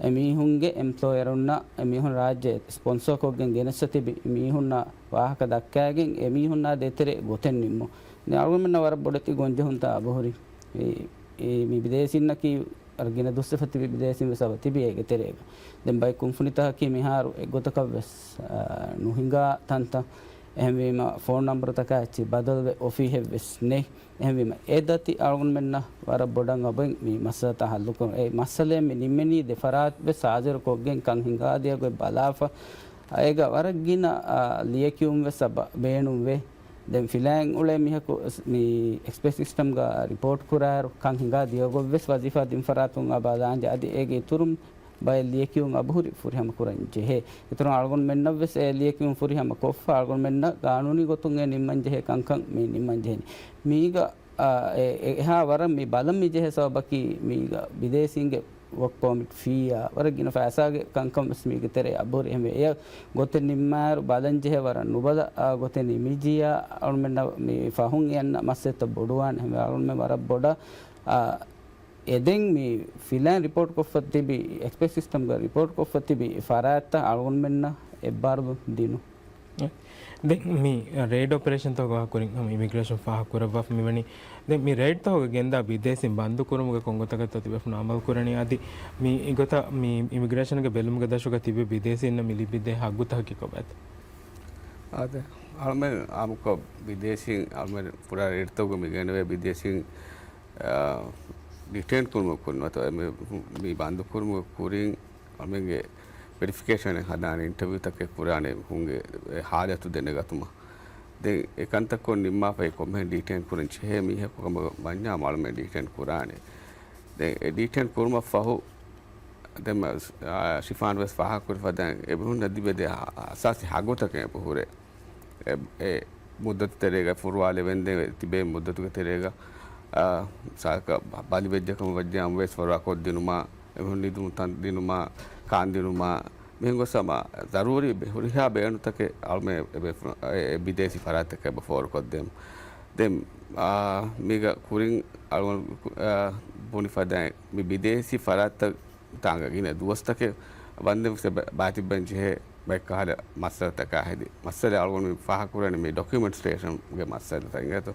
އެމީހުންގެ އެމްޕްލޯޔަރުންނަށް އެމީހުން ރާއްޖެ ސްޕޮންސަރކޮށްގެން ގެނެސް ތިބި މީހުންނާ ވާހަކަ ދައްކާގެން އެމީހުންނާ ދޭތެރޭ ގޮތެއް ނިންމުން. ދެން އަޅުގަނޑުމެންނަށް ވަރަށް ބޮޑެތި ގޮންޖެހުންތައް އަބަހުރި. އެ، އެ މި ބިދޭސީންނަކީ ވަރަށް ގިނަ ދުއްސެފަ ތިބި ބިދޭސީން ވެސް އަބަ ތިބި އޭގެ ތެރޭގަ. ދެން ބައެއް ކުންފުނިތަކަކީ މިހާރު އެއްގޮތަކަށް ވެސް، އާ، ނުހިނގާ ތަންތަން. އެހެންވީމަ ފޯން ނަންބަރުތަކާ އެއްޗެއް ބަދަލުވެ އޮފީހެއް ވެސް ނެތް. އެހެންވީމަ އެ ދަތި އަޅުގަނޑުމެންނަށް ވަރަށް ބޮޑަށް އަބައިން މި މައްސަލަތައް ހައްލުކުރުން. އެ މައްސަލައެއް މި ނިންމެނީ ދެ ފަރާތް ވެސް ހާޒިރުކޮށްގެން ކަން ހިނގާ ދިޔަ ގޮތް ބަލާފަ. އޭގަ ވަރަށް ގިނަ، އާ، ލިޔެކިޔުން ވެސް އަބަ ބޭނުންވޭ. ދެން ފިލާން އުޅޭ މީހަކު މި އެކްސްޕެކްޓް ސިސްޓަމްގަ ރިޕޯޓް ކުރާއިރު ކަން ހިނގާ ދިޔަ ގޮތް ވެސް ވަޒީފާ ދިން ފަރާތުން އަބަ ލާންޖެ އަދި އޭގެ އިތުރުން ބައެއް ލިޔެކިޔުން އަބަހުރި ފުރިހަމަ ކުރަން ޖެހޭ. އިތުރުން އަޅުގަނޑުމެންނަށް ވެސް އެ ލިޔެކިޔުން ފުރިހަމަ ކޮށްފަ އަޅުގަނޑުމެންނަށް ގާނޫނީ ގޮތުން އެ ނިންމަން ޖެހޭ ކަންކަން މި ނިންމަން ޖެހެނީ. މީގަ، އާ، އެ، އެ، އެހާ ވަރަށް މި ބަލަން މި ޖެހޭ ސަބަބަކީ މީގަ ބިދޭސީންގެ ވޯކް ޕަރމިޓް ފީއާ ވަރަށް ގިނަ ފައިސާގެ ކަންކަން ވެސް މީގެ ތެރެއަށް އަބަހުރި. އެހެންވެ އެ ގޮތެއް ނިންމާއިރު ބަލަން ޖެހޭ ވަރަށް ނުބަލަ، އާ، ގޮތެއް ނިމިއްޖިއްޔާ އަޅުމެންނަށް މި ފަހުން އެއަންނަ މައްސަލަތައް ބޮޑުވާނެ. އެހެންވެ އަޅުމެން ވަރަށް ބޮޑަށް، އާ، އެ ދެން މި ފިލާން ރިޕޯޓް ކޮށްފަ ތިބި، އެކްސްޕެކްޓް ސިސްޓަމްގަ ރިޕޯޓް ކޮށްފަ ތިބި ފަރާތްތައް އަޅުގަނޑުމެންނަށް އެއްބާރުލުން ދިނުން. ދެން މި ރެއިޑް އޮޕަރޭޝަންތަކުގެ ކުރިން ހަމަ އިމިގްރޭޝަން ފާހަގަކުރައްވާފަ މިވަނީ. ދެން މި ރެއިޑްތަކުގަ ގެންދާ ބިދޭސީން ބަންދުކުރުމުގެ ކޮން ގޮތަކަށްތޯ ތިބޭފުޅުން އަމަލުކުރަނީ؟ އަދި މި ގޮތަށް މި އިމިގްރޭޝަންގެ ބެލުމުގެ ދަށުގަ ތިބި ބިދޭސީންނަށް މި ލިބިދޭ ހައްގުތަކަކީ ކޮބާތޯ؟ އާދެ، އަޅުމެން އާއްމުކޮށް ބިދޭސީން އަޅުމެން ފުރާ ރެއިޑްތަކުގަ މި ގެނެވޭ ބިދޭސީން، އާ، ޑިޓެއިން ކުރުމަށް ކުރިން ނުވަތަ މި، މި ބަންދުކުރުމުގެ ކުރިން އަޅުމެންގެ ވެރިފިކޭޝަނެއް ހަދާނެ، އިންޓަވިއުތަކެއް ކުރާނެ، އެމީހުންގެ ހާލަތު ދެނެގަތުމަށް. ދެން އެ ކަންތައް ކޮށް ނިންމާފައި ކޮންމެހެން ޑީޓެއިން ކުރަން ޖެހޭ މީހަކު ކަމަށް ވަންޏާ އަޅުމެން ޑީޓެއިން ކުރާނެ. ދެން އެ ޑީޓެއިން ކުރުމަށް ފަހު، ދެން މަ-، އާ، ޝިފާން ވެސް ފާހަގަކުރި ފަދައިން އެމީހުންނަށް ލިބިދޭ އަ-، އަސާސީ ހައްގުތަކެއް އެބަ ހުރޭ. އެ، އެ މުއްދަތު ތެރޭގަ ފުރުވާލެވެންދެން ތިބޭ މުއްދަތުގެ ތެރޭގަ، އާ، ސާކަ ބަލިވެއްޖެ ކަމަށް ވައްޖެ އަމުވެސް ފަރުވާ ކޮށްދިނުމާ، އެމީހުން ނިދުމު ތަން ދިނުމާ، ކާން ދިނުމާ، މިހެން ގޮސް ހަމަ ޒަރޫރީ ބެ-، ހުރިހާ ބޭނުންތަކެއް އަޅުމެން އެ ބޭފުޅުން-، އެ، އެ ބިދޭސީ ފަރާތްތަކަށް އެބަ ފޯރުކޮށްދޭން. ދެން، އާ، މީގަ ކުރިން އަޅުގަނޑު، އާ، ބުނި ފަދައިން މި ބިދޭސީ ފަރާތްތައް ތާނގަ ގިނަ ދުވަސްތަކެއް ވަންދެން ވެސް ބަ-، ބާތިއްބަން ޖެހޭ ބައެއް ކަހަލަ މައްސަލަތަކާ ހެދި. މައްސަލަ އަޅުގަނޑު މި ފާހަގަކުރަނީ މި ޑޮކިއުމެންޓް ސްޓޭޝަންގެ މައްސަލަތައް އިނގޭތޯ.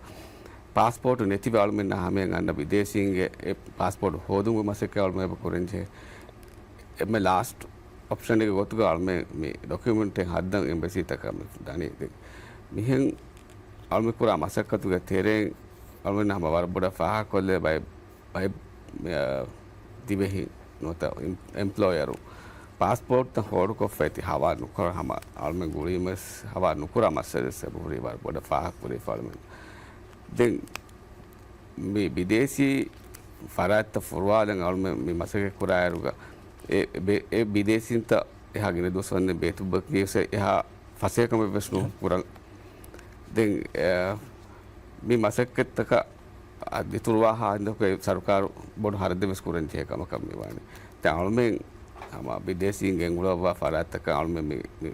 ޕާސްޕޯޓު ނެތިވެ އަޅުމެންނަށް ހަމަޔަށް އަންނަ ބިދޭސީންގެ އެ ޕާސްޕޯޓު ހޯދުމުގެ މަސައްކަތް އަޅުމެން އެބަ ކުރަން ޖެހޭ. އެންމެ ލާސްޓް އޮޕްޝަނެއްގެ ގޮތުގަ އަޅުމެން މި ޑޮކިއުމެންޓެއް ހައްދަން އެމްބަސީތަކަށް މި ދަނީ. ދެން މިހެން އަޅުމެން ކުރާ މަސައްކަތުގެ ތެރެއިން އަޅުމެން ހަމަ ވަރަށް ބޮޑަށް ފާހަގަކޮށްލޭ ބައެއް ބައެއް، އާ، ދިވެހި ނުވަތަ އެމް-، އެމްޕްލޯޔަރު ޕާސްޕޯޓްތައް ހޯޑުކޮށްފަ އެތި ހަވާ ނުކުރާ ހަމަ އަޅުމެން ގުޅީމަސް ހަވާ ނުކުރާ މައްސަލަ ވެސް އެބަހުރީ ވަރަށް ބޮޑަށް ފާހަގަކުރީ އަޅުމެން. ދެން މި ބިދޭސީ ފަރާތްތައް ފުރުވާލަން އަޅުމެން މި މަސައްކަތް ކުރާއިރުގަ އެ، އެ ބިދޭސީންތައް އެހާ ގިނަ ދުވަސް ވަންދެން ބޭތުއްބަކީ ވެސް އެހާ ފަސޭހަކަމެއް ވެސް ނޫން ކުރަން. ދެން، އެ، މި މަސައްކަތްތަކަށް އަދި އިތުރުވާ ހާދަކޮށް ސަރުކާރު ބޮޑު ހަރަދެއް ވެސް ކުރަން ޖެހޭ ކަމަކަށް މި ވާނެ. ދެން އަޅުމެން ހަމަ ބިދޭސީން ގެންގުޅައްވާ ފަރާތްތަކަށް އަޅުމެން މި، މި،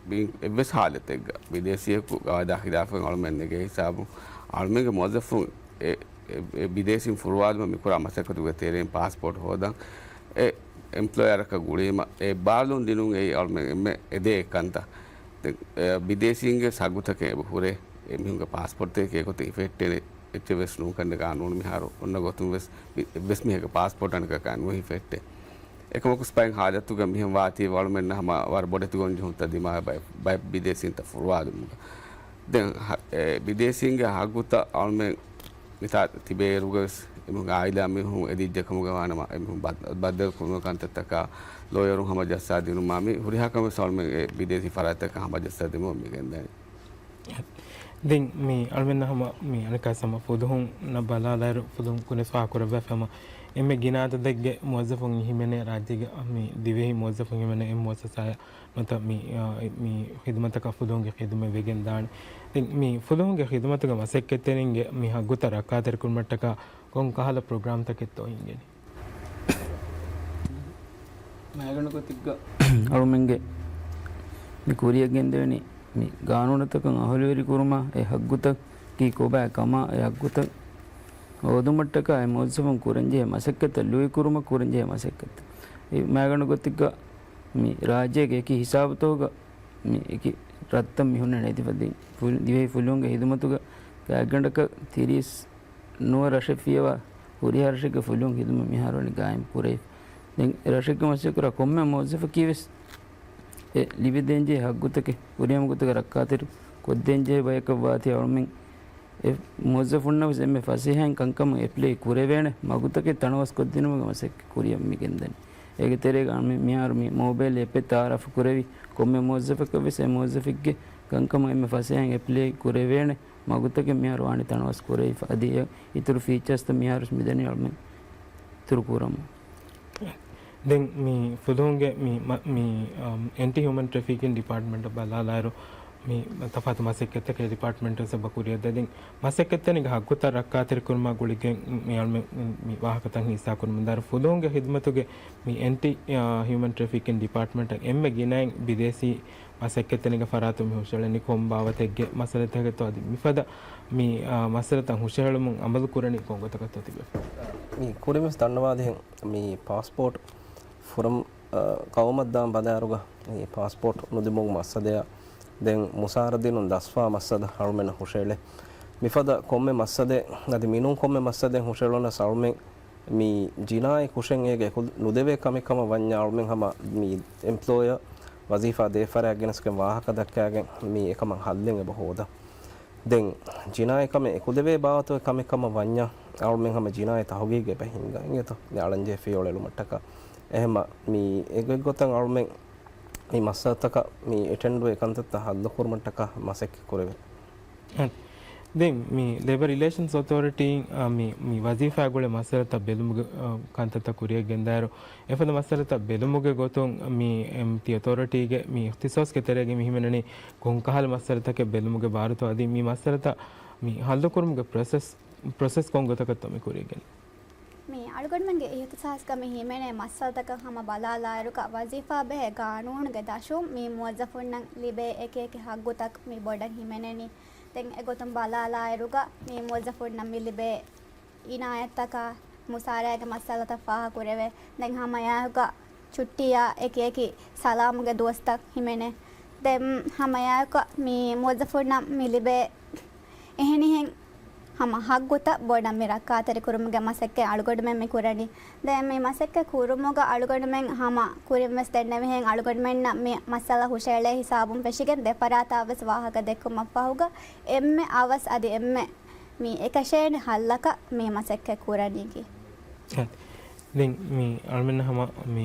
މި އެއްވެސް ހާލަތެއްގަ ބިދޭސީއަކު ގަވާއިދާ ޚިލާފަށް އަޅުމެން ނެގޭ ހިސާބުން އަޅުމެންގެ މުވައްޒަފުން އެ، އެ، އެ ބިދޭސީން ފުރުވާލުމަށް މިކުރާ މަސައްކަތުގެ ތެރެއިން ޕާސްޕޯޓް ހޯދަން އެ އެމްޕްލޯޔަރަކަށް ގުޅީމަ އެ ބާލުން ދިނުން އެއީ އަޅުމެން އެންމެ އެދޭ ކަންތައް. ދެން، އެ، ބިދޭސީންގެ ހައްގުތަކެއް އެބަ ހުރޭ. އެމީހުންގެ ޕާސްޕޯޓްތަކެއް އެގޮތަށް ހިފެހެއްޓޭނެ އެއްޗެއް ވެސް ނޫން ކަންނޭނގެ ގާނޫނު މިހާރު އޮންނަ ގޮތުން ވެސް މި-، އެއްވެސް މީހެއްގެ ޕާސްޕޯޓް އަނެކަކާ ނުހިފެހެއްޓޭ. އެކަމަކު ސްޕައިން ހާލަތުގަ މިހެން ވާތީ އަޅުމެންނަށް ހަމަ ވަރަށް ބޮޑެތި ގޮންޖެހުންތައް ދިމާވެ ބައެއް، ބައެއް ބިދޭސީންތައް ފުރުވާލުމުގަ. ދެން ހަ-، އެ ބިދޭސީންގެ ހައްގުތައް އަޅުމެން މިތާ ތިބޭއިރުގަވެސް އެމީހުން އާއިލާ މީހުން އެދިއްޖެ ކަމުގަ ވާނަމަ، އެމީހުން ބައް-، ބައްދަލު ކުރުމުގެ ކަންތައްތަކާ، ލޯޔަރުން ހަމަޖައްސާ ދިނުމާ، މި ހުރިހާ ކަމެއް އަޅުމެން އެ ބިދޭސީ ފަރާތްތަކަށް ހަމަޖައްސާ ދިނުމަށް މި ގެންދަނީ. ދެން މި އަޅުމެންނަށް ހަމަ މި އަނެއްކާ ހަމަ ފުލުހުންނަށް ބަލާލާއިރު ފުލުހުން ކުރިން ފާހަގަކުރައްވާފަ ހަމަ އެންމެ ގިނަ އަދަދެއްގެ މުވައްޒަފުން ހިމެނޭ ރާއްޖޭގެ މި ދިވެހި މުވައްޒަފުން ހިމެނޭ އެއް މުވައްސަސާއަށް ނުވަތަ މި، އާ، މި ޚިދުމަތަކަށް ފުލުހުންގެ ޚިދުމަތް ވެގެން ދާނެ. ދެން މި ފުލުހުންގެ ޚިދުމަތުގެ މަސައްކަތްތެރިންގެ މި ހައްގުތައް ރައްކާތެރިކުރުމަށްޓަކާ ކޮން ކަހަލަ ޕްރޮގްރާމްތަކެއްތޯ ހިނގެނީ؟ މައިގަނޑު ގޮތެއްގަ އަޅުމެންގެ މި ކުރިއަށް ގެންދެވެނީ މި ގާނޫނުތަކަށް އަހުލުވެރިކުރުމާ، އެ ހައްގުތަކީ ކޮބާ ކަމާ، އެ ހައްގުތައް ހޯދުމަށްޓަކާ އެ މުވައްޒަފުން ކުރަންޖެހޭ މަސައްކަތްތައް، ލުއިކުރުމަށް ކުރަންޖެހޭ މަސައްކަތްތައް. އެ މައިގަނޑު ގޮތެއްގަ މި ރާއްޖޭގެ އެކި ހިސާބުތަކުގަ މި އެކި ރަށްތައް މި ހުންނަނީ އެދިފަދައިން. ފު-، ދިވެހި ފުލުހުންގެ ޚިދުމަތުގަ ގާތްގަނޑަކަށް ތިރީސް ނުވަ ރަށެއް ފިޔަވާ ހުރިހާ ރަށެއްގެ ފުލުހުން ޚިދުމަތް މިހާރު ވަނީ ގާއިމް ކުރެވިފަ. ދެން އެ ރަށެއްގެ މަސައްކަތް ކުރާ ކޮންމެ މުވައްޒަފަކީ ވެސް އެ ލިބިދޭންޖެހޭ ހައްގުތަކެއް ހުރިހާ ގޮތަކަށް ރައްކާތެރި ކޮށްދޭންޖެހޭ ބަޔަކަށް ވާތީ އަޅުމެން އެ މުވައްޒަފުންނަށް ވެސް އެންމެ ފަސޭހައިން ކަންކަމަށް އެޕްލައި ކުރެވޭނެ މަގުތަކެއް ތަނަވަސް ކޮށްދިނުމުގެ މަސައްކަތް ކުރިއަށް މި ގެންދަނީ. އޭގެ ތެރޭގަ މި-، މިހާރު މި މޯބައިލް އެޕެއް ތައާރަފް ކުރެވި ކޮންމެ މުވައްޒަފަކަށް ވެސް އެ މުވައްޒަފެއްގެ ކަންކަމަށް އެންމެ ފަސޭހައިން އެޕްލައި ކުރެވޭނެ މަގުތަކެއް މިހާރު ވާނީ ތަނަވަސް ކުރެވިފަ. އަދި އެ އިތުރު ފީޗާސްތައް މިހާރު ވެސް މިދަނީ އަޅުމެން އިތުރު ކުރަމުން. ދެން މި ފުލުހުންގެ މި، މަ-، މި، އަމް، އެންޓި ހިއުމަން ޓްރެފިކިން ޑިޕާޓްމަންޓަށް ބަލާލާއިރު، މި ތަފާތު މަސައްކަތްތަކެއް ޑިޕާޓްމަންޓު ވެސް އެބަ ކުރިއަށް ދޭ. ދެން މަސައްކަތްތެރިންގެ ހައްގުތައް ރައްކާތެރިކުރުމާ ގުޅިގެން މި އަޅުމެން މި ވާހަކަތައް ހިއްސާކުރަމުންދާއިރު، ފުލުހުންގެ ޚިދުމަތުގެ މި އެންޓި، އާ، ހިއުމަން ޓްރެފިކިން ޑިޕާޓްމަންޓަށް އެންމެ ގިނައިން ބިދޭސީ މަސައްކަތްތެރިންގެ ފަރާތުން މި ހުށަހެޅެނީ ކޮން ބާވަތެއްގެ މައްސަލަތަކެއްތޯ؟ އަދި މިފަދަ މި، އާ، މައްސަލަތައް ހުށަހެޅުމުން އަމަލު ކުރަނީ ކޮން ގޮތަކަށްތޯ ތިބޭފުޅުން؟ މި ކުރިންވެސް ދަންނަވާދިހެން މި ޕާސްޕޯޓް ފުރަމް، އާ، ގައުމަށް ދާން ބަލާއިރުގަ މި ޕާސްޕޯޓް ނުދިނުމުގެ މައްސަލަޔާ ދެން މުސާރަ ދިނުން ދަސްވާ މައްސަލަ އަޅުމެންނަށް ހުށައެޅޭ. މިފަދަ ކޮންމެ މައްސަލެއް އަދި މިނޫން ކޮންމެ މައްސަލެއް ހުށައެޅުނަސް އަޅުމެން މި ޖިނާއީ ކުށެއް އޭގެ އެކު ނުދެވޭ ކަމެއް ކަމަށް ވަންޏާ އަޅުމެން ހަމަ މި އެމްޕްލޯޔަރ ވަޒީފާ ދޭ ފަރާތް ގެނެސްގެން ވާހަކަ ދައްކާގެން މި އެކަމަށް ހައްލެއް އެބަ ހޯދަން. ދެން ޖިނާއީ ކަމެއް އެކުލެވޭ ބާވަތުގެ ކަމެއް ކަމަށް ވަންޏާ އަޅުމެން ހަމަ ޖިނާއީ ތަހުގީގެއް އެބަ ހިންގަން އިނގޭތޯ މި އަޅަންޖެހޭ ފިޔަވަޅު އެޅުމަށްޓަކާ. އެހެމަ މި އެގޮތްގޮތަށް އަޅުމެން މި މައްސަލަތަކަށް މި އެޓެންޑް ވެ ކަންތައްތައް ހައްލު ކުރުމަށްޓަކާ މަސައްކަތް ކުރެވޭ. އަ، ދެން މި ލޭބަރ ރިލޭޝަންސް އޮތޯރިޓީއިން، އަ، މި، މި ވަޒީފާ ގުޅޭ މައްސަލަތައް ބެލުމުގެ، އަ، ކަންތައްތައް ކުރިއަށް ގެންދާއިރު، އެފަދަ މައްސަލަތައް ބެލުމުގެ ގޮތުން މި، އެމް، ތި އޮތޯރިޓީގެ މި އިޚްތިސާސްގެ ތެރޭގަ މި ހިމެނެނީ ކޮންކަހަލަ މައްސަލަތަކެއް ބެލުމުގެ ބާރުތޯ އަދި މި މައްސަލަތައް މި ހައްލުކުރުމުގެ ޕްރޮސެސް، ޕްރޮސެސް ކޮން ގޮތަކަށްތޯ މި ކުރިއަށް ގެން މި އަޅުގަނޑުމެންގެ އިހްތިސާސްގަ މި ހިމެނޭ މައްސަލަތަކަށް ހަމަ ބަލާލާއިރުގަ، ވަޒީފާ ބެހޭ ގާނޫނުގެ ދަށުން މި މުވައްޒަފުންނަށް ލިބޭ އެކިއެކި ހައްގުތައް މި ބޮޑަށް ހިމެނެނީ. ދެން އެގޮތުން ބަލާލާއިރުގަ، މި މުވައްޒަފުންނަށް މި ލިބޭ އިނާޔަތްތަކާ މުސާރައިގެ މައްސަލަތައް ފާހަގަކުރެވޭ. ދެން ހަމައެއާއެކުގަ ޗުއްޓީއާ އެކިއެކި ސަލާމުގެ ދުވަސްތައް ހިމެނޭ. ދެން ހަމައެއާއެކު މި މުވައްޒަފުންނަށް މި ލިބޭ އެހެނިހެން ހަމަ ހައްގުތައް ބޮޑަށް މި ރައްކާތެރިކުރުމުގެ މަސައްކަތް އަޅުގަނޑުމެން މި ކުރަނީ. ދެން މި މަސައްކަތް ކުރުމުގަ އަޅުގަނޑުމެން ހަމަ ކުރިންވެސް ދެންނެވިހެން އަޅުގަނޑުމެންނަށް މި މައްސަލަ ހުށައެޅޭ ހިސާބުން ފެށިގެން ދެފަރާތާވެސް ވާހަކަ ދެއްކުމަށްފަހުގަ އެންމެ އަވަސް އަދި އެންމެ މި އެކަށޭނެ ހައްލަކަށް މި މަސައްކަތް ކުރަނީކީ. އެ، ދެން މި އަޅުމެންނަށް ހަމަ މި،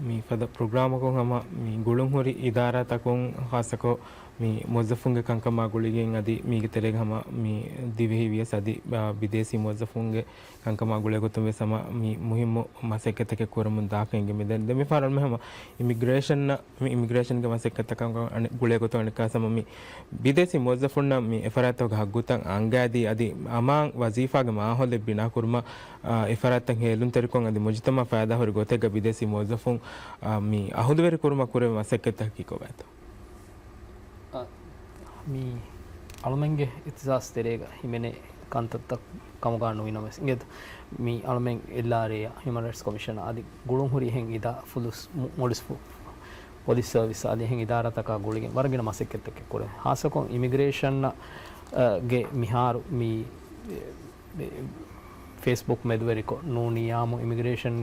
މި ފަދަ ޕްރޮގްރާމަކުން ހަމަ މި ގުޅުންހުރި އިދާރާތަކުން ޚާއްޞަކޮށް މި މުވައްޒަފުންގެ ކަންކަމާ ގުޅިގެން އަދި މީގެ ތެރޭގަ ހަމަ މި ދިވެހި ވިޔަސް އަދި، އާ، ބިދޭސީ މުވައްޒަފުންގެ ކަންކަމާ ގުޅޭ ގޮތުން ވެސް ހަމަ މި މުހިއްމު މަސައްކަތްތަކެއް ކުރަމުން ދާކަށް އެނގެމެ. ދެން، ދެން މި ފަހަރު އަޅުމެން ހަމަ އިމިގްރޭޝަން މި އިމިގްރޭޝަންގެ މަސައްކަތްތަކަށް އަނެއް ގުޅޭ ގޮތުން އަނެއްކާ ސަމަ މި ބިދޭސީ މުވައްޒަފުންނަށް މި އެފަރާތްތަކުގެ ހައްގުތައް އަންގާދީ އަދި އަމާން ވަޒީފާގެ މާހައުލެއް ބިނާކުރުމަށް، އާ، އެފަރާތްތައް ހޭލުންތެރިކޮށް އަދި މުޖުތަމައަށް ފައިދާހުރި ގޮތެއްގަ ބިދޭސީ މުވައްޒަފުން، އާ، މި އަހުލުވެރި ކުރުމަށް ކުރެވޭ މަސައްކަތްތަކަކީ ކޮބާތޯ؟ އާ، މި އަޅުމެންގެ އިހްތިސާސް ތެރޭގަ ހިމެނޭ ކަންތައްތައް ކަމުގަ ނުވިނަމަވެސް އިނގޭތަ؟ މި އަޅުމެން އެލްއާރްއޭއާ، ހިއުމަން ރައިޓްސް ކޮމިޝަނާ އަދި ގުޅުންހުރި އެހެން އިދާ ފުލުސް މު-، މުވައްޒަފު ޕޮލިސް ސަރވިސް އަދި އެހެން އިދާރާތަކާ ގުޅިގެން ވަރަށް ގިނަ މަސައްކަތްތަކެއް ކުރެވޭ. ހާއްސަކޮށް އިމިގްރޭޝަން، އަ، ގެ މިހާރު މި، މި ފޭސްބުކް މެދުވެރިކޮށް، ނޫނީ އާއްމު އިމިގްރޭޝަން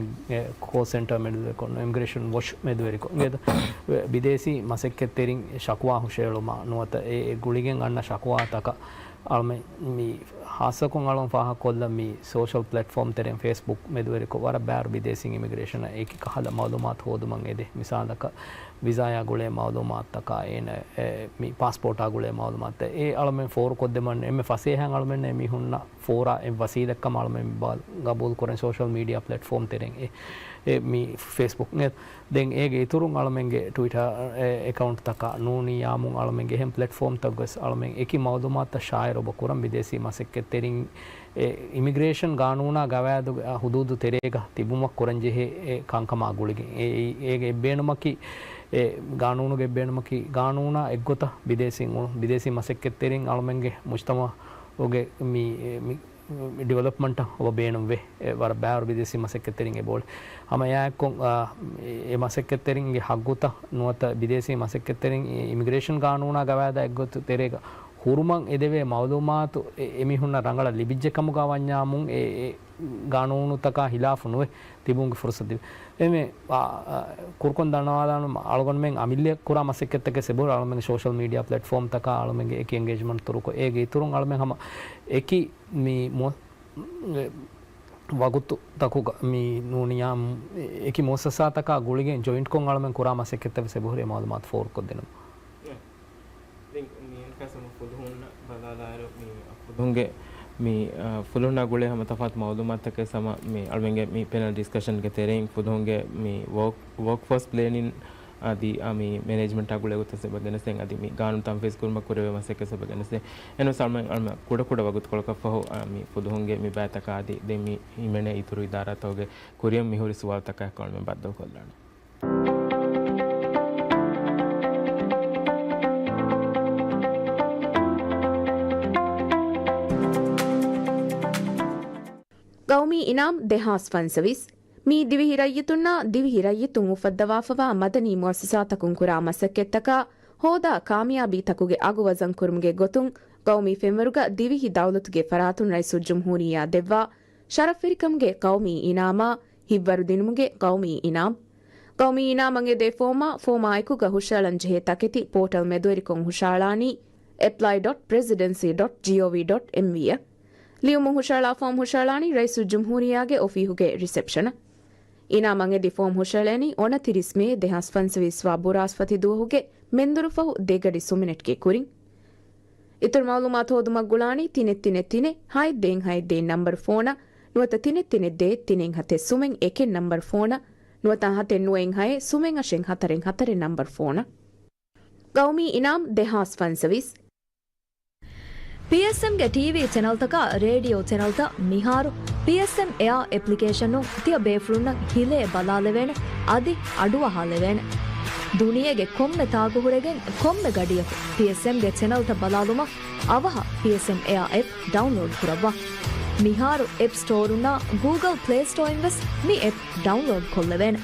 ކޯލް ސެންޓަރ މެދުވެރިކޮށް، އިމިގްރޭޝަން ވޮޗް މެދުވެރިކޮށް، އިނގޭތަ؟ ބިދޭސީ މަސައްކަތްތެރިން ޝަކުވާ ހުށައެޅުމާ ނުވަތަ އެ، އެ ގުޅިގެން އަންނަ ޝަކުވާތަކަށް އަޅުމެން މި ހާއްސަކޮށް އަޅުން ފާހަގަކޮށްލަން މި ސޯޝަލް ޕްލެޓްފޯމް ތެރެއިން ފޭސްބުކް މެދުވެރިކޮށް ވަރަށް ބާރު ބިދޭސީން އިމިގްރޭޝަނަށް އެކި ކަހަލަ މައުލޫމާތު ހޯދުމަށް އެދޭ. މިސާލަކަށް ވިސާޔާ ގުޅޭ މައުލޫމާތުތަކާ އޭނަ، އެ، މި ޕާސްޕޯޓާ ގުޅޭ މައުލޫމާތު އެ އަޅުމެން ފޯރުކޮށްދެމުން އެންމެ ފަސޭހައިން އަޅުމެންނަށް މި ހުންނަ ފޯރާ އެއް ވަސީލަތްކަމަށް އަޅުމެން ބާ-، ގަބޫލު ކުރަން ސޯޝަލް މީޑިއާ ޕްލެޓްފޯމް ތެރެއިން އެ، އެ މި ފޭސްބުކް އެ. ދެން އޭގެ އިތުރުން އަޅުމެންގެ ޓްވިޓާ، އެ، އެކައުންޓްތަކާ ނޫނީ އާއްމުން އަޅުމެންގެ އެހެން ޕްލެޓްފޯމްތައް ވެސް އަޅުމެން އެކި މައުލޫމާތުތައް ޝާއިއު އެބަ ކުރަން ބިދޭސީ މަސައްކަތްތެރިން އެ، އިމިގްރޭޝަން ގާނޫނާ ގަވާއިދުގެ ހުދޫދު ތެރޭގަ ތިބުމަށް ކުރަންޖެހޭ އެ ކަންކަމާ ގުޅިގެން. އެ، އެ، އޭގެ އެއްބޭނުމަކީ، އެ، ގާނޫނުގެ އެއްބޭނުމަކީ ގާނޫނާ އެއްގޮތަށް ބިދޭސީން އުޅުން، ބިދޭސީ މަސައްކަތްތެރިން އަޅުމެންގެ މުޖްތަމައުގެ މި، މި، މި ޑިވެލޮޕްމަންޓަށް އޮބަ ބޭނުންވޭ. އެ، ވަރަށް ބާރު ބިދޭސީ މަސައްކަތްތެރިން އެބައުޅޭ. ހަމަ އެއާއެއްކޮށް، އާ، އެ، އެ މަސައްކަތްތެރިންގެ ހައްގުތައް ނުވަތަ ބިދޭސީ މަސައްކަތްތެރިން އި-، އިމިގްރޭޝަން ގާނޫނާ ގަވާއިދާ އެއްގޮތު ތެރޭގަ ހުރުމަށް އެދެވޭ މައުލޫމާތު އެ، އެމީހުންނަށް ރަނގަޅަށް ލިބިއްޖެ ކަމުގަ ވަންޏާމުން އެ، އެ ގާނޫނުތަކާ ހިލާފު ނުވެ ތިބުމުގެ ފުރުސަތު ދިން. އެމެ، އާ، އާ، ކުރުކޮށް ދަންނަވާލާނަމަ އަޅުގަނޑުމެން އަމިއްލަ ކުރާ މަސައްކަތްތަކެއް ސެބުރ އަޅުމެން ސޯޝަލް މީޑިއާ ޕްލެޓްފޯމްތަކާ އަޅުމެންގެ އެކި އެންގޭޖްމަންޓް ތުރުކޮށް އޭގެ އިތުރުން އަޅުމެން ހަމަ އެކި މި މު-، އެ، ވަގުތު ތަކުގަ މި ނޫނިޔާ އެކި މުއައްސަސާތަކާ ގުޅިގެން ޖޮއިންޓްކޮށް އަޅުމެން ކުރާ މަސައްކަތްތައް ވެސް އެބަހުރި މައުލޫމާތު ފޯރުކޮށްދިނުން. ދެން މިއަންކާސަމަ ފުލުހުންނަށް ބަލާލާއިރު މި ފުލުހުންގެ މި، އަ، ފުލުހުންނާ ގުޅޭ ހަމަ ތަފާތު މައުލޫމާތުތަކެއް ސަމަ މި އަޅުމެންގެ މި ޕެނަލް ޑިސްކަޝަންގެ ތެރެއިން ފުލުހުންގެ މި ވޯކް، ވޯކް ފޯސް ޕްލޭނިން އަދި އަ، މި މެނޭޖްމަންޓާ ގުޅޭ ގޮތަށް އެބަ ގެނެސްދޭން އަދި މި ގާނޫނު ތަންފީޒް ކުރުމަށް ކުރެވޭ މަސައްކަތް އެބަ ގެނެސްދޭން. އެންވެސް އަޅުމެން، އަޅުމެން ކުޑަ ކުޑަ ވަގުތުކޮޅަކަށް ފަހު، އަ، މި ފުލުހުންގެ މި ބައިތަކާ އަދި ދެން މި ހިމެނޭ އިތުރު އިދާރާތަކުގެ ކުރިއަށް މިހުރި ސުވާލުތަކާއެކު އަޅުމެން ބައްދަލުކޮށްލާނަން. ގައުމީ އިނާމް ދެހާސް ފަންސަވީސް. މީ ދިވެހި ރައްޔިތުންނާ ދިވެހި ރައްޔިތުން އުފައްދަވާފަވާ މަދަނީ މުއައްސަސާތަކުން ކުރާ މަސައްކަތްތަކާ ހޯދާ ކާމިޔާބީތަކުގެ އަގު ވަޒަންކުރުމުގެ ގޮތުން ޤައުމީ ފެންވަރުގަ ދިވެހި ދައުލަތުގެ ފަރާތުން ރައީސުލްޖުމްހޫރިއްޔާ ދެއްވާ ޝަރަފްވެރިކަމުގެ ޤައުމީ އިނާމާ ހިތްވަރުދިނުމުގެ ޤައުމީ އިނާމް. ޤައުމީ އިނާމް އަނގެދޭ ފޯމާ، ފޯމާއެކުގަ ހުށައަޅަންޖެހޭ ތަކެތި ޕޯޓަލް މެދުވެރިކޮށް ހުށައަޅާނީ apply dot presidency dot gov dot mv އަށް. ލިޔުމުން ހުށައަޅާ ފޯމް ހުށައަޅާނީ ރައީސުލްޖުމްހޫރިއްޔާގެ އޮފީހުގެ ރިސެޕްޝަނަށް. އިނާމް އަނގެދި ފޯމް ހުށައެޅޭނީ އޮނަތިރީސް މޭ ދެހާސް ފަންސަވީސް ވާ ބުރާސްފަތި ދުވަހުގެ މެންދުރުފަހު ދެގަޑި ސުމިނެޓްގެ ކުރިން. އިތުރު މައުލޫމާތު ހޯދުމަށް ގުޅާނީ ތިނެއް ތިނެއް ތިނެއް ހައެއް ދޭއް ހައެއް ދޭއް ނަންބަރު ފޯނަށް ނުވަތަ ތިނެއް ތިނެއް ދޭއް ތިނެއް ހަތެއް ސުމެއް އެކެއް ނަންބަރު ފޯނަށް ނުވަތަ ހަތެއް ނުވައެއް ހައެއް ސުމެއް އަށެއް ހަތަރެއް ހަތަރެއް ނަންބަރު ފޯނަށް. ޤައުމީ އިނާމް ދެހާސް ފަންސަވީސް. ޕީއެސްއެމްގެ ޓީވީ ޗެނަލްތަކާ ރޭޑިއޯ ޗެނަލްތައް މިހާރު ޕީއެސްއެމް އެއާ އެޕްލިކޭޝަނުން ތިޔަ ބޭފުޅުންނަށް ހިލޭ ބަލާލެވޭނެ، އަދި އަޑުއަހާލެވޭނެ. ދުނިޔޭގެ ކޮންމެ ތާކުހުރެގެން ކޮންމެ ގަޑިއަކު ޕީއެސްއެމްގެ ޗެނަލްތައް ބަލާލުމަށް އަވަހަށް ޕީއެސްއެމް އެއާ އެޕް ޑައުންލޯޑް ކުރައްވާ. މިހާރު އެޕް ސްޓޯރުންނާ ގޫގަލް ޕްލޭ ސްޓޯއިން ވެސް މި އެޕް ޑައުންލޯޑް ކޮށްލެވޭނެ.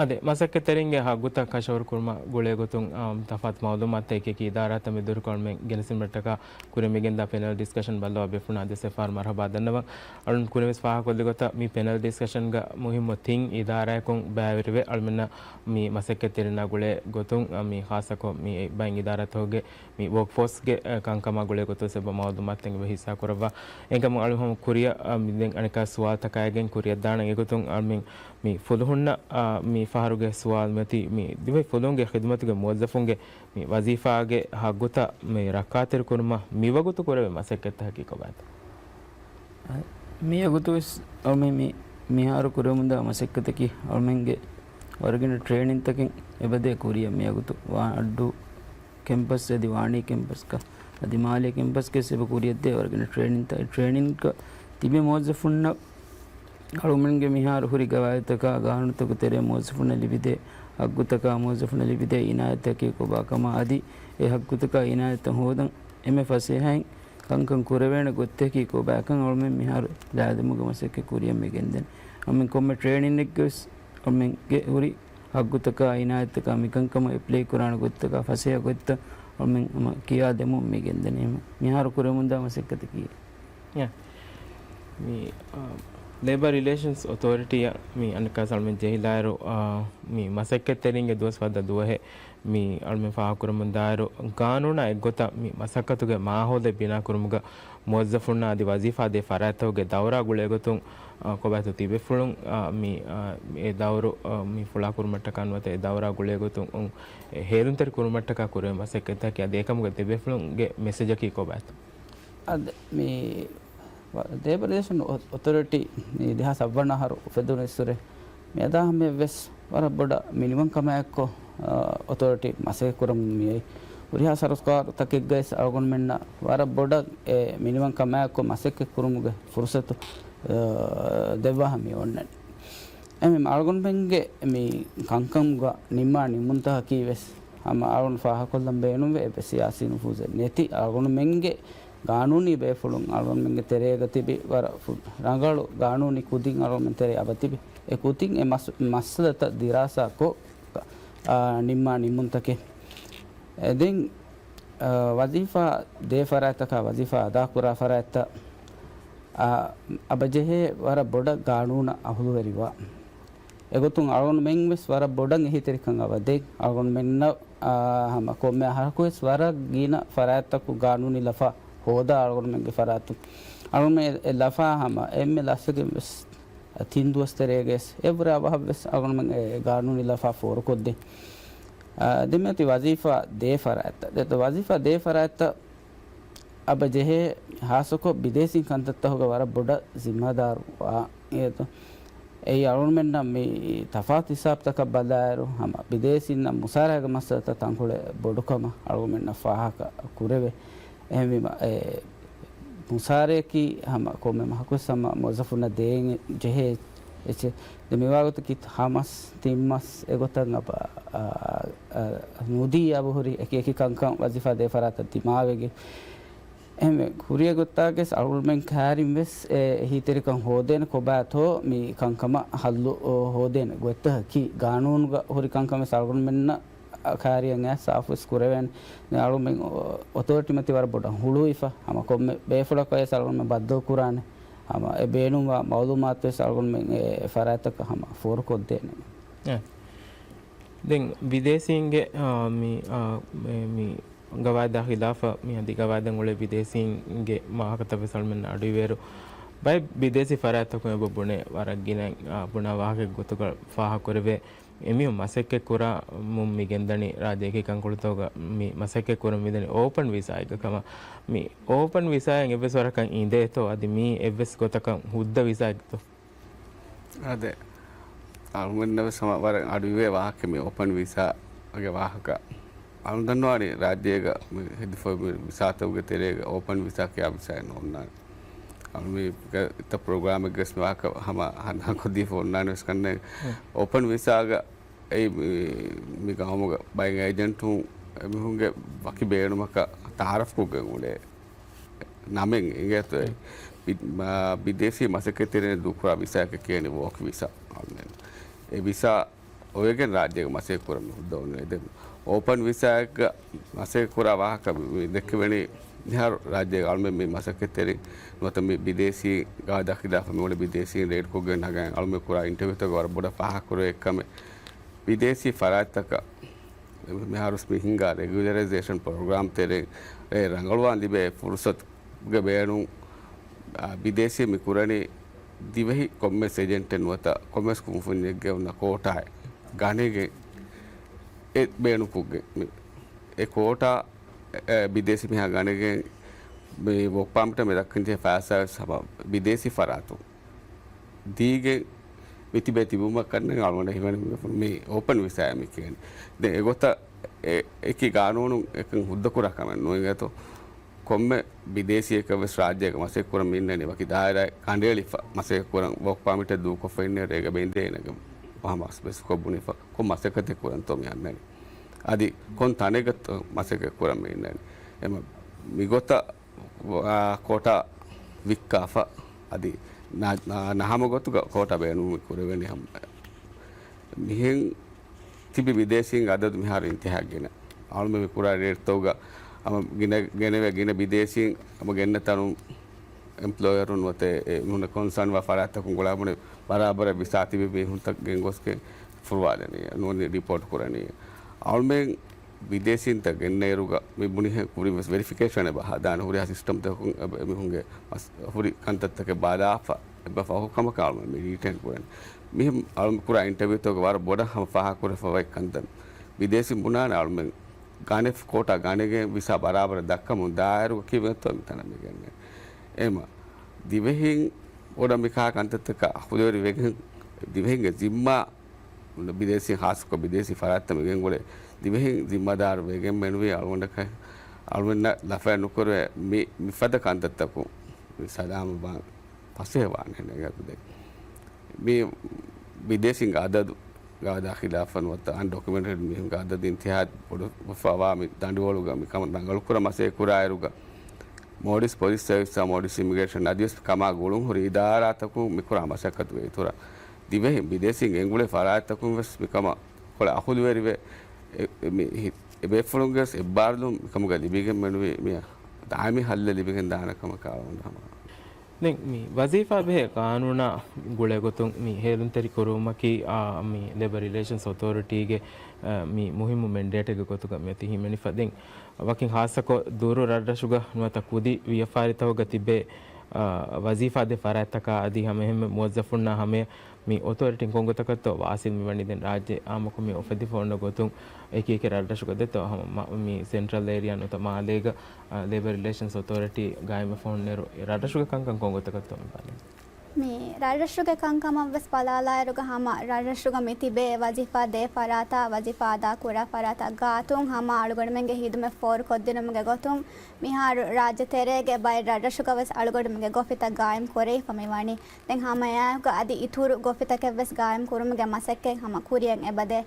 އަދި މަސައްކަތްތެރިންގެ ހައްގުތައް ކަށަވަރު ކުރުމަށް ގުޅޭ ގޮތުން، އާ، ތަފާތު މައުލޫމާތުތައް އެކި އެކި އިދާރާތައް މެދުވެރިކޮށް އަޅުމެން ގެނެސްދިނުމަށްޓަކާ ކުރިން މިގެންދާ ޕެނަލް ޑިސްކަޝަން ބައްލަވާ ބޭފުޅުންނަށް އަދިވެސް އެއްފަހަރު މަރުހަބާ ދަންނަވަން. އަޅުން ކުރިންވެސް ފާހަގަކޮށްލި ގޮތަށް މި ޕެނަލް ޑިސްކަޝަންގަ މުހިއްމު ތިން އިދާރާއަކުން ބައިވެރިވެ، އަޅުމެންނަށް މި މަސައްކަތްތެރިންނާ ގުޅޭ ގޮތުން، މި ޚާއްޞަކޮށް މި އެއްބައިން އިދާރާތަކުގެ މި ވޯކްފޯސްގެ، އަ، ކަންކަމާ ގުޅޭ ގޮތުން ސެބަ މައުލޫމާތުތައް އެބަ ހިއްސާ ކުރައްވާ. އެހެންކަމުން އަޅު ހަމަ ކުރިއަށް، އަ، މި ދެން އަނެއްކާ ސުވާލުތަކާއިގެން ކުރިއަށް ދާނަން. އެގޮތުން އަޅުމެން މި ފުލުހުންނަށް، އަ، މި ފަހަރުގެ ސުވާލު މަތި މި ދިވެހި ފުލުހުންގެ ޚިދުމަތުގެ މުވައްޒަފުންގެ މި ވަޒީފާގެ ހައްގުތައް މި ރައްކާތެރި ކުރުމަށް މިވަގުތު ކުރެވޭ މަސައްކަތްތަކަކީ ކޮބާތޯ؟ މިވަގުތު ވެސް އަޅުމެން މި މިހާރު ކުރެވެމުންދާ މަސައްކަތަކީ އަޅުމެންގެ ވަރުގިނަ ޓްރޭނިންތަކެއް އެބަދޭ ކުރިއަށް މިވަގުތު ވާ އައްޑޫ ކެމްޕަސް އަދި ވާނީ ކެމްޕަސްގަ އަދި މާލޭ ކެމްޕަސްގެ ސެބަ ކުރިއަށްދޭ ވަރުގިނަ ޓްރޭނިންތައް. ޓްރޭނިންގަ ތިބި މުވައްޒަފުންނަށް އަޅުމެންގެ މިހާރު ހުރި ގަވާއިދުތަކާ ގާނޫނުތަކުގެ ތެރޭ މުވައްޒަފުންނަށް ލިބިދޭ ހައްގުތަކާ މުވައްޒަފުންނަށް ލިބިދޭ އިނާޔަތްތަކީ ކޮބާކަމާ އަދި އެ ހައްގުތަކާ އިނާޔަތްތައް ހޯދަން އެންމެ ފަސޭހައިން ކަންކަން ކުރެވޭނެ ގޮތްތަކީ ކޮބާކަން އަޅުމެން މިހާރު ލާދެމުގެ މަސައްކަތް ކުރިއަށް މި ގެންދަނީ. އަޅުމެން ކޮންމެ ޓްރޭނިންއެއްގަ ވެސް އަޅުމެންގެ ހުރި ހައްގުތަކާ އިނާޔަތްތަކާ މިކަންކަމަށް އެޕްލައި ކުރާނެ ގޮތްތަކާ ފަސޭހަ ގޮތްތައް އަޅުމެން ހަމަ ކިޔާދެމުން މި ގެންދަނީ. މިހާރު ކުރެވެމުންދާ މަސައްކަތަކީ. ޔާ. މި، އާ، ލޭބަރ ރިލޭޝަންސް އޮތޯރިޓީއަށް މި އަނެއްކާސް އަޅުމެން ޖެހިލާއިރު، އާ، މި މަސައްކަތްތެރިންގެ ދުވަސް ފައްދަ ދުވަހެއް މި އަޅުމެން ފާހަގަކުރަމުން ދާއިރު، ގާނޫނާ އެއްގޮތަށް މި މަސައްކަތުގެ މާހައުލެއް ބިނާކުރުމުގަ މުވައްޒަފުންނާ އަދި ވަޒީފާ ދޭ ފަރާތްތަކުގެ ދައުރާ ގުޅޭގޮތުން، އާ، ކޮބާތޯ ތިބޭފުޅުން، އާ، މި، އާ، އެ ދައުރު، އާ، މި ފުޅާކުރުމަށްޓަކާ ނުވަތަ އެ ދައުރާ ގުޅޭގޮތުން، އުން، އެ ހޭލުންތެރި ކުރުމަށްޓަކާ ކުރެވޭ މަސައްކަތްތަކަކީ އަދި އެކަމުގެ ތިބޭފުޅުންގެ މެސެޖަކީ ކޮބާތޯ؟ އަދި މި ވ-، ލޭބަރ ރިލޭޝަން އޮ-، އޮތޯރިޓީ މި ދެހާސް އަށްވަނަ އަހަރު އުފެދުނުއްސުރެ މިއަދާ ހަމަޔަށްވެސް ވަރަށް ބޮޑަށް މިނިވަން ކަމާއެއްކޮށް، އަ، އޮތޯރިޓީ މަސައްކަތް ކުރަމުން މިއައީ. ހުރިހާ ސަރުކާރުތަކެއްގައި އަޅުގަނޑުމެންނަށް ވަރަށް ބޮޑަށް އެ މިނިވަން ކަމާއެއްކޮށް މަސައްކަތް ކުރުމުގެ ފުރުސަތު، އަ، ދެއްވާހަ މި އޮންނަނީ. އެހެންވީމަ އަޅުގަނޑުމެންގެ މި ކަންކަމުގަ ނިންމާ ނިންމުންތަކަކީ ވެސް ހަމަ އަޅުގަނޑު ފާހަގަކޮށްލަން ބޭނުންވޭ އެއްވެސް ސިޔާސީ ނުފޫޒެއް ނެތި އަޅުގަނޑުމެންގެ ގާނޫނީ ބޭފުޅުން އަޅުގަނޑުމެންގެ ތެރޭގަ ތިބި ވަރަށް ފު-، ރަނގަޅު ގާނޫނީ ކުދިން އަޅުގަނޑުމެން ތެރޭ އަބަ ތިބި. އެ ކުދިން އެ މަސް-، މައްސަލަތައް ދިރާސާކޮށް، އާ، ނިންމާ ނިންމުންތަކެއް. އެ ދެން، އާ، ވަޒީފާ ދޭ ފަރާތްތަކާ ވަޒީފާ އަދާކުރާ ފަރާތްތައް، އާ، އަބަޖެހޭ ވަރަށް ބޮޑަށް ގާނޫނަށް އަހުލުވެރިވާ. އެގޮތުން އަޅުގަނޑުމެން ވެސް ވަރަށް ބޮޑަށް އެހީތެރިކަން އަބަދޭ. އަޅުގަނޑުމެންނަށް، އާ، ހަމަ ކޮންމެ އަހަރަކު ވެސް ވަރަށް ގިނަ ފަރާތްތަކު ގާނޫނީ ލަފާ ހޯދާ އަޅުގަނޑުމެންގެ ފަރާތުން. އަޅުގަނޑުމެން އެ، އެ ލަފާ ހަމަ އެންމެ ލަސްވެގެން ވެސް ތިން ދުވަސް ތެރޭގައި ވެސް އެއްވުރެ އަވަހަށް ވެސް އަޅުގަނޑުމެން އެ ގާނޫނީ ލަފާ ފޯރުކޮށްދޭ. އާ، ދެންމެ އޮތީ ވަޒީފާ ދޭ ފަރާތްތައް. ދެ، ވަޒީފާ ދޭ ފަރާތްތައް އަބަ ޖެހޭ، ހާއްސަކޮށް ބިދޭސީން ކަންތައްތަކުގަ ވަރަށް ބޮޑަށް ޒިންމާދާރު ވާ އޭތު. އެއީ އަޅުގަނޑުމެންނަށް މި ތަފާތު ހިސާބުތަކަށް ބަލާއިރު، ހަމަ ބިދޭސީންނަށް މުސާރައިގެ މައްސަލަތައް ތަންކޮޅެއް ބޮޑުކަމަށް އަޅުގަނޑުމެންނަށް ފާހަގަ ކުރެވޭ. އެހެންވީމަ، އެ މުސާރައަކީ ހަމަ ކޮންމެ މަހަކުވެސް ހަމަ މުވައްޒަފުންނަށް ދޭން ޖެހޭ އެޗެއް. ދެ މިވާގޮތަކީ ހަމަސް، ތިންމަސް އެގޮތަށް އަބަ، އާ، އާ، ނުދީ އަބަހުރި އެކި އެކި ކަންކަން ވަޒީފާ ދޭ ފަރާތަށް ދިމާވެގެން. އެހެންވެ، ކުރިއަށް ގޮތާގެސް އަޅުގަނޑުމެން ކައިރިން ވެސް އެ އެހީތެރިކަން ހޯދޭނެ ކޮބާތޯ މި ކަންކަމަށް ހައްލު ހޯދޭނެ ގޮތްތަކަކީ ގާނޫނުގަ ހުރި ކަންކަން ވެސް އަޅުގަނޑުމެންނަށް ކާރިއަށް އައި ސާފުވެސް ކުރެވޭނެ. ދެން އަޅުގަނޑުމެން އޮތޯރިޓީ މަތި ވަރަށް ބޮޑަށް ހުޅުވިފަ. ހަމަ ކޮންމެ ބޭފުޅަކަށް ވެސް އަޅުގަނޑުމެން ބައްދަލު ކުރާނެ. ހަމަ އެ ބޭނުންވާ މައުލޫމާތު ވެސް އަޅުގަނޑުމެން އެ ފަރާތްތަކަށް ހަމަ ފޯރުކޮށްދޭނެ. އެ. ދެން ބިދޭސީންގެ، އާ، މި، އާ، މި، މި ގަވާއިދާ ޚިލާފަށް މި އަދި ގަވާއިދަށް އުޅޭ ބިދޭސީންގެ ވާހަކަތައް ވެސް އަޅުމެން އަޑުއިވޭއިރު، ބައެއް ބިދޭސީ ފަރާތްތަކުން އެބަ ބުނޭ ވަރަށް ގިނަ، އާ، ބުނާ ވާހަކަ ގޮތުގަ ފާހަގަކުރެވޭ. އެމީހުން މަސައްކަތް ކުރަމުން މި ގެންދަނީ ރާއްޖޭގެ ކަންކޮޅުތަކުގަ މި މަސައްކަތް ކުރަމުން މިދަނީ އޯޕަން ވީސާއެއްގަ ކަމަށް. މި އޯޕަން ވީސާއިން އެއްވެސް ވަރަކަށް އިނދޭތޯ؟ އަދި މީ އެއްވެސް ގޮތަކަށް ހުއްދަ ވީސާއެއްތޯ؟ އާދެ، އަޅުގަނޑަށް ވެސް ހަމަ ވަރަށް އަޑުއިވޭ ވާހަކަ މި އޯޕަން ވީސާގެ ވާހަކަ. އަޅުގަނޑު ދަންނަވާނީ ރާއްޖޭގަ މި ހެދިފައި މި ވީސާތަކުގެ ތެރޭގަ އޯޕަން ވީސާ ކިޔާ ވީސާއެއް ނޯންނާނެ. އަޅު މި އިތަ ޕްރޮގްރާމެއްގަސް މި ވާހަކަ ހަމަ ހަނދާންކޮށްދީފަ އޮންނާނެ ވެސް ކަންނޭނގެ. އެ. އޯޕަން ވީސާގަ އެއީ މި، މި ގައުމުގަ ބައެއް އޭޖެންޓުން އެމީހުންގެ ވަކި ބޭނުމަކަށް ތައާރަފްކޮށްގެން އުޅޭ ނަމެއް އިނގޭތޯ. އެ. ބި-، މާ، ބިދޭސީ މަސައްކަތްތެރިން ދޫކުރާ ވީސާއަކަށް ކިޔަނީ ވޯކް ވީސާ. އެ ވީސާ އޮވެގެން ރާއްޖޭގަ މަސައްކަތް ކުރަން މި ހުއްދަ އޮންނަ. އެ އޯޕަން ވީސާއެއްގަ މަސައްކަތް ކުރާ ވާހަކަ މި ދެއްކެވެނީ މިހާރު ރާއްޖޭގަ އަޅުމެން މި މަސައްކަތްތެރިން ނުވަތަ މި ބިދޭސީ ގަވާއިދާ ޚިލާފަށް މި އުޅޭ ބިދޭސީން ރެއިޑްކޮށްގެން ނަގަން އަޅުމެން ކުރާ އިންޓަވިއުތަކުގަ ވަރަށް ބޮޑަށް ފާހަގަކުރެވޭ ކަމެއް. ބިދޭސީ ފަރާތްތަކަށް މިހާރުސް މި ހިންގާ ރެގިއުލަރައިޒޭޝަން ޕްރޮގްރާމް ތެރެއިން ރަނގަޅުވާން ލިބޭ ފުރުސަތުގެ ބޭނުން، އާ، ބިދޭސީ މި ކުރަނީ ދިވެހި ކޮންމެސް އޭޖެންޓެއް ނުވަތަ ކޮންމެސް ކުންފުންޏެއްގެ އޮންނަ ކޯޓާއެއް ގަނެގެން އެ ބޭނުންކޮށްގެން މި އެ ކޯޓާ، އެ، ބިދޭސީ މީހާ ގަނެގެން މި ވޯކް ޕާމިޓަށް މި ދައްކަންޖެހޭ ފައިސާ ވެސް ހަމަ ބިދޭސީ ފަރާތުން ދީގެން މި ތިބޭ ތިބުމަށް ކަންނޭނގެ އަޅުގަނޑަށް ހީވަނީ މި އޯޕަން ވިސާއޭ މި ކިޔަނީ. ދެން އެގޮތަށް އެ، އެކި ގާނޫނުން އެކަން ހުއްދަކުރާ ކަމެއް ނޫން އިނގޭތޯ. ކޮންމެ ބިދޭސީއަކަށް ވެސް ރާއްޖޭގަ މަސައްކަތް ކުރަން މި އިންނަނީ ވަކި ދާއިރާއެއް ކަނޑައެޅިފަ މަސައްކަތް ކުރަން ވޯކް ޕާމިޓެއް ދޫކޮށްފަ އިންނަ ރޭގަ ބެއިންދޭ އޭނަގެ ހަމަ ސްޕެސިފިކްކޮށް ބުނިފަ ކޮން މަސައްކަތެއް ކުރަންތޯ މި އަންނަނީ. އަދި ކޮން ތަނެއްގަ މަސައްކަތް ކުރަން މި އިންނަނީ. އެމަ މިގޮތަށް އާ، ކޯޓާ ވިއްކާފަ އަދި ނަ-، ނަ-، ނަހަމަ ގޮތުގަ ކޯޓާ ބޭނުން ކުރެވެނީ ހަމަ. މިހެން ތިބި ބިދޭސީންގެ އަދަދު މިހާރު އިންތިހާ ގިނަ. އަޅުމެން މި ކުރާ ރޭޓްތަކުގަ ހަމަ ގިނަ، ގެނެވޭ ގިނަ ބިދޭސީން ހަމަ ގެންނަ ތަނުން އެމްޕްލޯޔަރުން ނުވަތަ އެ މީހުންނަށް ކޮންސާން ވާ ފަރާތްތަކުން ގުޅާ ބުނެ ބަރާބަރަށް ވިސާ ތިބި މީހުންތައް ގެންގޮސްގެން ފުރުވާލެނީ ނޫނީ ރިޕޯޓް ކުރަނީ. އަޅުމެން ބިދޭސީންތައް ގެންނައިރުގަ މި ބުނިހެން ކުރިން ވެސް ވެރިފިކޭޝަނެއް ބަހާ ދާނެ ހުރިހާ ސިސްޓަމްތަކުން އެ-، އެމީހުންގެ މަސް-، ހުރި ކަންތައްތަކެއް ބަލާފަ އެބަ ފަހު ކަމަކަށް އަޅުމެން މި ރީޓެން ކުރަން. މިހެން އަޅުމެން ކުރާ އިންޓަވިއުތަކުގަ ވަރަށް ބޮޑަށް ހަމަ ފާހަގަކުރެފަ ވައި ކަންތައް ބިދޭސީން ބުނާނެ އަޅުމެން ގާނެފް ކޯޓާ ގާނެގެން ވިސާ ބަރާބަރަށް ދައްކަމުން ދާއިރު ކިބެންތޯ މިތަނަށް މި ގެންނެ. އެމަ ދިވެހިން ބޮޑަށް މިކާ ކަންތައްތަކަށް އަޚުލުވެރި ވެގެން ދިވެހިންގެ ޒިންމާ ބިދޭސީ ހާއްސަކޮށް ބިދޭސީ ފަރާތްތައް މި ގެންގުޅޭ ދިވެހިން ޒިންމާދާރު ވެގެން މެނުވީ އަޅުގަނޑަކަށް އަޅުގަނޑަށް ލަފައެއް ނުކުރެވޭ މި، މިފަދަ ކަންތައްތަކުން މި ސަލާމަތްވާން ފަސޭހަވާނެ ހެނެއް އަދު ދެ. މި ބިދޭސީންގެ އަދަދު ގާދާ ޚިލާފަށް ނުވަތަ އަންޑޮކިއުމެންޓެޑް މީހުންގެ އަދަދު އިންތިހާ ބޮޑުވެފަވާ މި ދަނޑިވަޅުގަ މި ކަމަށް ރަނގަޅުކުރަން މަސައްކަތް ކުރާއިރުގަ މޯލްޑިވްސް ޕޮލިސް ސަރވިސްއާ މޯލްޑިވްސް އިމިގްރޭޝަން އަދިވެސް ކަމާ ގުޅުން ހުރި އިދާރާތަކުން މި ކުރާ މަސައްކަތުގެ އިތުރަށް ދިވެހިން ބިދޭސީން ގެންގުޅޭ ފަރާތްތަކުން ވެސް މިކަމަށް ކޮޅަށް އަޚުލުވެރިވެ، އެ، އެ، މި ހި-، އެބޭފުޅުންގެ ވެސް އެއްބާރުލުން މިކަމުގަ ލިބިގެން މެނުވީ މި ދާއިމީ ހައްލެއް ލިބިގެން ދާނެ ކަމަކަށް އަޅުގަނޑު ހަމަ. ދެން މި ވަޒީފާ ބެހޭ ގާނޫނާ ގުޅޭ ގޮތުން މި ހޭލުންތެރި ކުރުވުމަކީ، އާ، މި ލޭބަރ ރިލޭޝަންސް އޮތޯރިޓީގެ، އާ، މި މުހިއްމު މެންޑޭޓެއްގެ ގޮތުގަ މިއޮތީ ހިމެނިފަ. ދެން ވަކިން ހާއްސަކޮށް ދުރު ރަށްރަށުގަ ނުވަތަ ކުދި ވިޔަފާރިތަކުގަ ތިބޭ، އާ، ވަޒީފާ ދޭ ފަރާތްތަކާ އަދި ހަމައެހެންމެ މުވައްޒަފުންނާ ހަމަޔަށް މި އޮތޯރިޓީން ކޮންގޮތަކަށްތޯ ވާސިލް މިވަނީ؟ ދެން ރާއްޖެ އާއްމުކޮށް މި އުފެދިފަ އޮންނަ ގޮތުން އެކި އެކި ރަށްރަށުގަ ދެތޯ ހަމަ މަ-، މި ސެންޓްރަލް އޭރިއާ ނުވަތަ މާލޭގަ، އާ، ލޭބަރ ރިލޭޝަންސް އޮތޯރިޓީ ގާއިމްވެފަ ހުންނައިރު ރަށްރަށުގެ ކަންކަން ކޮންގޮތަކަށްތޯ މި ބަލަނީ؟ މި ރަށްރަށުގެ ކަންކަމަށް ވެސް ބަލާލާއިރުގަ ހަމަ ރަށްރަށުގަ މި ތިބޭ ވަޒީފާ ދޭ ފަރާތާ، ވަޒީފާ އަދާ ކުރާ ފަރާތާ ގާތުން ހަމަ އަޅުގަނޑުމެންގެ ހިދުމަތް ފޯރު ކޮށްދިނުމުގެ ގޮތުން މިހާރު ރާއްޖެ ތެރޭގެ ބައެއް ރަށްރަށުގަ ވެސް އަޅުގަނޑުމެންގެ ގޮފިތައް ގާއިމް ކުރެވިފަ މި ވަނީ. ދެން ހަމަ އެއާއެކު އަދި އިތުރު ގޮފިތަކެއް ވެސް ގާއިމް ކުރުމުގެ މަސައްކަތް ހަމަ ކުރިޔަށް އެބަދޭ.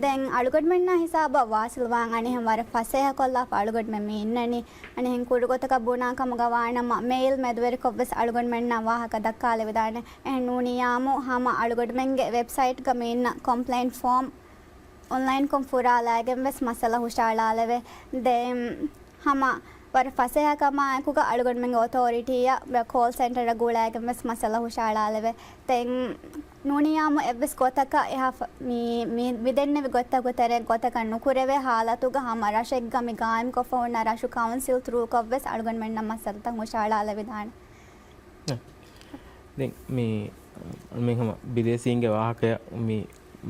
ދެން އަޅުގަނޑުމެންނާ ހިސާބަށް ވާސިލް ވާން އަނިހެން ވަރަށް ފަސޭހަ ކޮށްލާފަ އަޅުގަނޑުމެން މި އިންނަނީ. އަނިހެން ކުރު ގޮތަކަށް ބުނާ ކަމުގަ ވާނަމަ، މެއިލް މެދުވެރިކޮށް ވެސް އަޅުގަނޑުމެންނަށް ވާހަކަ ދައްކާލެވިދާނެ. އެހެން ނޫނިއްޔާމު ހަމަ އަޅުގަނޑުމެންގެ ވެބްސައިޓްގަ މި އިންނަ ކޮމްޕްލެއިންޓް ފޯމް އޮންލައިންކޮށް ފުރާލައިގެން ވެސް މައްސަލަ ހުށައަޅާލެވޭ. ދެން ހަމަ ވަރަށް ފަސޭހަކަމާއެކުގަ އަޅުގަނޑުމެންގެ އޮތޯރިޓީއަށް ކޯލް ސެންޓަރަށް ގުޅައިގެން ވެސް މައްސަލަ ހުށައަޅާލެވޭ. ދެން ނޫނިއްޔާމު އެއްވެސް ގޮތަކަށް އެހާ ފަ-، މި، މި، މި ދެންނެވި ގޮތްތަކުގެ ތެރެއިން ގޮތަކަށް ނުކުރެވޭ ހާލަތުގަ ހަމަ ރަށެއްގަ މި ގާއިމްކޮށްފަ ހުންނަ ރަށު ކައުންސިލް ތްރޫކޮށް ވެސް އަޅުގަނޑުމެންނަށް މައްސަލަތައް ހުށައަޅާލެވިދާނެ. ދެން މި އަޅުމެން ހަމަ ބިދޭސީންގެ ވާހަކަޔަށް މި،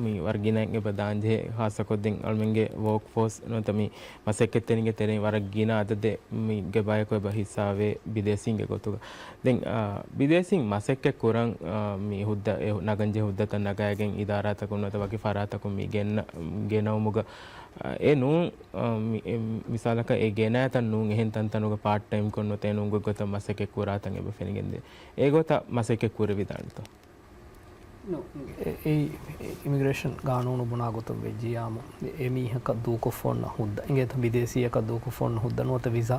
މި ވަރަށް ގިނައިން އެބަ ދާންޖެހޭ، ޚާއްޞަކޮށް ދެން އަޅުމެންގެ ވޯކްފޯސް ނުވަތަ މި މަސައްކަތްތެރިންގެ ތެރެއިން ވަރަށް ގިނަ އަދަދެއް މީގެ ބަޔަކު އެބަ ހިއްސާވޭ ބިދޭސީންގެ ގޮތުގަ. ދެން، އާ، ބިދޭސީން މަސައްކަތް ކުރަން، އާ، މި ހުއްދަ، އެ ނަގަންޖެހޭ ހުއްދަތައް ނަގައިގެން އިދާރާތަކުން ނުވަތަ ވަކި ފަރާތަކުން މި ގެންނަ-، ގެނައުމުގަ، އާ، އެ ނޫން، އާ، މި-، އެ މިސާލަކަށް އެ ގެނައިތައް ނޫން އެހެން ތަންތަނުގަ ޕާޓް ޓައިމްކޮށް ނުވަތަ އެ ނޫން ގޮތްގޮތަށް މަސައްކަތް ކުރާތަން އެބަ ފެނިގެންދޭ. އެގޮތަށް މަސައްކަތް ކުރެވިދާނެތޯ؟ އެ-، އެއީ އިމިގްރޭޝަން ގާނޫނު ބުނާ ގޮތުން ވެއްޖިއްޔާމު، އެ މީހަކަށް ދޫކޮށްފަ އޮންނަ ހުއްދަ، އިނގޭތަ؟ ބިދޭސީއަކަށް ދޫކޮށްފަ އޮންނަ ހުއްދަ ނުވަތަ ވިސާ،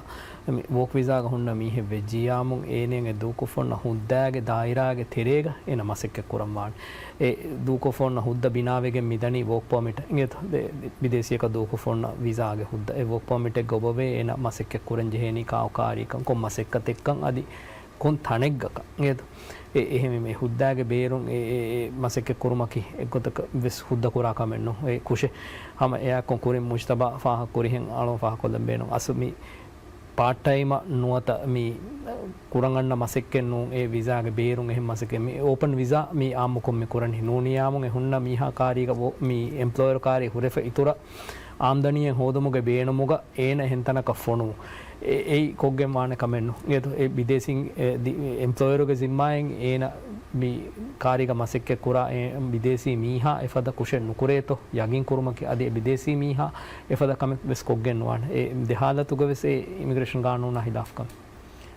މި ވޯކް ވިސާގަ ހުންނަ މީހެއް ވެއްޖިއްޔާމު، އޭނައަށް އެ ދޫކޮށްފަ އޮންނަ ހުއްދައިގެ ދާއިރާގެ ތެރޭގަ އޭނަ މަސައްކަތް ކުރަން ވާނެ. އެ ދޫކޮށްފަ އޮންނަ ހުއްދަ ބިނާވެގެން މިދަނީ ވޯކް ޕާމިޓް، އިނގޭތަ؟ ދެ-، ބިދޭސީއަކަށް ދޫކޮށްފަ އޮންނަ ވިސާގެ ހުއްދަ. އެ ވޯކް ޕާމިޓެއްގަ އޮބަވޭ އޭނަ މަސައްކަތް ކުރަން ޖެހޭނީ ކާއު ކާރީކަން، ކޮން މަސައްކަތެއްކަން އަދި ކޮން ތަނެއްގަކަން އިނގޭތަ؟ އެ އެހެންވީމަ އެ ހުއްދައިގެ ބޭރުން އެ، އެ، އެ މަސައްކަތް ކުރުމަކީ އެއްގޮތަކަށް ވެސް ހުއްދަ ކުރާ ކަމެއް ނޫން. އެ ކުށެއް ހަމަ އެއާއެކު ކުރިން މުޖްތަބާ ފާހަގަ ކުރިހެން އަޅުން ފާހަގަކޮށްލަން ބޭނުން. އަސްލު މި ޕާޓް ޓައިމަށް ނުވަތަ މި ކުރަން އަންނަ މަސައްކަތް ނޫން، އެ ވިސާގެ ބޭރުން އެހެން މަސައްކަތް. މި އޯޕަން ވިސާ މި އާއްމުކޮށް މި ކުރަނީ. ނޫނިއްޔާމު އެ ހުންނަ މީހާ ކާރީގަ ވޯ-، މި އެމްޕްލޯޔަރު ކާރީ ހުރެފަ އިތުރަށް އާމްދަނީއެއް ހޯދުމުގެ ބޭނުމުގަ އޭނަ އެހެން ތަނަކަށް ފޮނުވުން. އެ-، އެއީ ކޮށްގެން ވާނެ ކަމެއް ނޫން. އެ ދު-، އެ ބިދޭސީން އެ ދި-، އެމްޕްލޯޔަރުގެ ޒިންމާއިން އޭނަ މި ކާރީގަ މަސައްކަތް ކުރާ އެ ބިދޭސީ މީހާ އެފަދަ ކުށެއް ނުކުރޭތޯ ޔަގީން ކުރުމަކީ، އަދި އެ ބިދޭސީ މީހާ އެފަދަ ކަމެއް ވެސް ކޮށްގެން ނުވާނެ. އެ ދެ ހާލަތުގަ ވެސް އެ އިމިގްރޭޝަން ގާނޫނާ ހިލާފް ކަމެއް.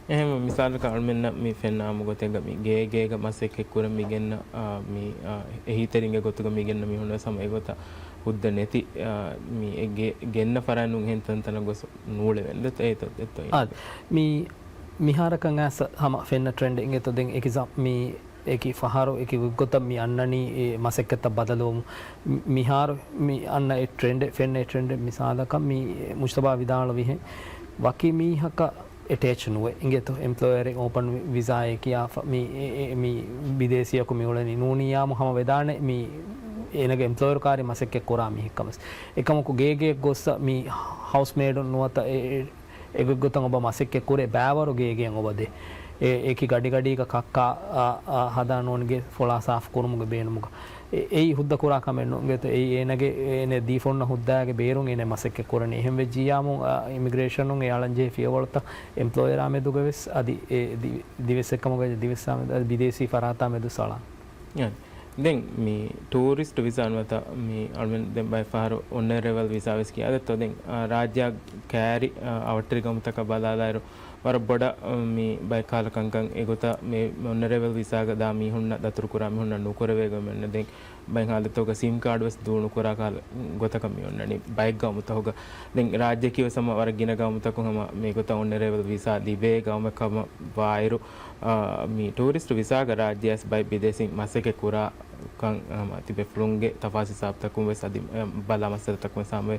އެހެން މިސާލަކަށް އަޅުމެންނަށް މި ފެންނަ އާއްމު ގޮތެއްގަ މި ގޭ ގޭގަ މަސައްކަތް ކުރަން މި ގެންނަ، އާ، މި، އާ، އެހީތެރިންގެ ގޮތުގަ މި ގެންނަ މީހުން ވެސް ހަމަ އެގޮތަށް ހުއްދަ ނެތި، އާ، މި އެ ގެ-، ގެންނަ ފަރާތް ނޫން އެހެން ތަންތަނަށް ގޮސް ނޫޅެވެން. ދެތޯ، އޭތޯ، ދެތޯ. އާ، މި މިހާރަކަށް އައިސް ހަމަ ފެންނަ ޓްރެންޑެއް އިނގޭތޯ. ދެން އެކިޒާ-، މި އެކި ފަހަރު އެކި ގޮތްގޮތަށް މި އަންނަނީ އެ މަސައްކަތްތައް ބަދަލުވުމުން. މި-، މިހާރު މި އަންނަ އެ ޓްރެންޑެއް، ފެންނަ އެ ޓްރެންޑެއް މިސާލަކަށް މި މުޖްތަބާ ވިދާޅުވިހެން ވަކި މީހަކަށް އެޓޭޗް ނުވެ އިނގޭތޯ. އެމްޕްލޯޔަރެއް އޯޕަން ވި-، ވިސާއެއް ކިޔާފަ މި އެ-، އެ-، މި ބިދޭސީއަކު މި އުޅެނީ. ނޫނިއްޔާމު ހަމަ ވެދާނެ މި އޭނަގެ އެމްޕްލޯޔަރު ކާރި މަސައްކަތް ކުރާ މީހެއް ކަމަސް. އެކަމަކު ގޭގެއަށް ގޮއްސަ މި ހައުސްމޭޑުން ނުވަތަ އެ-، އެ-، އެގޮތްގޮތަށް އޮބަ މަސައްކަތް ކުރޭ ބައިވަރު ގޭގެއަށް އޮބަދޭ. އެ-، އެކި ގަޑިގަޑީގަ ކައްކާ، އާ، އާ، ހަދާ ނޫނިގެ ފޮޅާ ސާފު ކުރުމުގެ ބޭނުމުގަ. އެ-، އެއީ ހުއްދަ ކުރާ ކަމެއް ނޫން. އިނގޭތޯ އެއީ އޭނަގެ، އޭނަ ދީފަ އޮންނަ ހުއްދައިގެ ބޭރުން އޭނަ މަސައްކަތް ކުރަނީ. އެހެން ވެއްޖިއްޔާމު، އާ، އިމިގްރޭޝަނުން އެ އަޅަންޖެހޭ ފިޔަވަޅުތައް އެމްޕްލޯޔަރާ މެދުގަ ވެސް އަދި އެ ދި-، ދިވެއްސެއްކަމުގަ ދިވެއްސާ މެދު އަދި ބިދޭސީ ފަރާތާ މެދު ސަޅާން. އެ، ދެން މި ޓޫރިސްޓް ވިސާ ނުވަތަ މި އަޅުމެން ދެން ބައެއް ފަހަރު އޮނަރަބަލް ވިސާ ވެސް ކިޔާ ދެއްތޯ. ދެން، އާ، ރާއްޖެއަށް ކައިރި، އާ، އަވަށްޓެރި ގައުމުތަކަށް ބަލާލާއިރު، ވަރަށް ބޮޑަށް، އަ، މި ބައެއް ކަހަލަ ކަންކަން އެގޮތަށް މި އޮނަރަބަލް ވިސާގަ ދާ މީހުންނަށް ދަތުރުކުރާ މީހުންނަށް ނުކުރެވޭ ގޮތް މިއޮންނަ. ދެން ބައެއް ހާލަތުގަ ސިމް ކާޑް ވެސް ދޫ ނުކުރާ ކަހަލަ ގޮތަކަށް މި އޮންނަނީ ބައެއް ގައުމުތަކުގަ. ދެން ރާއްޖެއަކީ ވެސް ހަމަ ވަރަށް ގިނަ ގައުމުތަކުން ހަމަ މިގޮތަށް އޮނަރަބަލް ވިސާ ލިބޭ ގައުމެއް ކަމަށް ވާއިރު، އަ، މި ޓޫރިސްޓް ވިސާގަ ރާއްޖެއަށް ބައެއް ބިދޭސީން މަސައްކަތް ކުރާ ކަން، އަ، ތިބޭފުޅުންގެ ތަފާސް ހިސާބުތަކުން ވެސް އަދި، އަ، ބަލާ މައްސަލަތަކުން ވެސް ހަމަވޭ.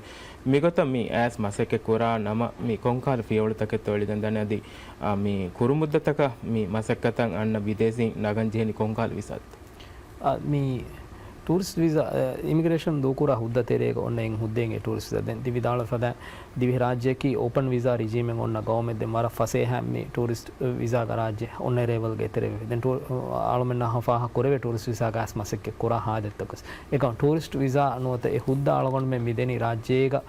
މިގޮތަށް މި އައިސް މަސައްކަތް ކުރާ ނަމަ، މި ކޮންކަހަލަ ފިޔަވަޅުތަކެއްތޯ އެޅިގެންދާނެ؟ އަދި، އާ، މި ކުރުމުއްދަތަކަށް މި މަސައްކަތަށް އަންނަ ބިދޭސީން ނަގަން ޖެހެނީ ކޮންކަހަލަ ވިސާތޯ؟ އާ، މި ޓޫރިސްޓް ވިސާ، އެ، އިމިގްރޭޝަން ދޫކުރާ ހުއްދަ ތެރޭގަ އޮންނަ އެއް ހުއްދައެއް ޓޫރިސްޓް ވިސާ. ދެން ތި ވިދާޅުވި ފަދައިން ދިވެހިރާއްޖެއަކީ އޯޕަން ވިސާ ރިޖީމެއް އޮންނަ ގައުމެއް. ދެން ވަރަށް ފަސޭހަ މި ޓޫރިސްޓް ވިސާގަ ރާއްޖެ އޮނަރަބަލްގެ އެތެރެވެ. ދެން ޓޫ-، އަޅުމެންނަށް ހަމަ ފާހަގަ ކުރެވޭ ޓޫރިސްޓް ވިސާގަ އައިސް މަސައްކަތް ކުރާ ހާލަތްތަކުވެސް. އެކަމަ ޓޫރިސްޓް ވިސާ ނުވަތަ އެ ހުއްދަ އަޅުގަނޑުމެން މިދެނީ ރާއްޖޭގަ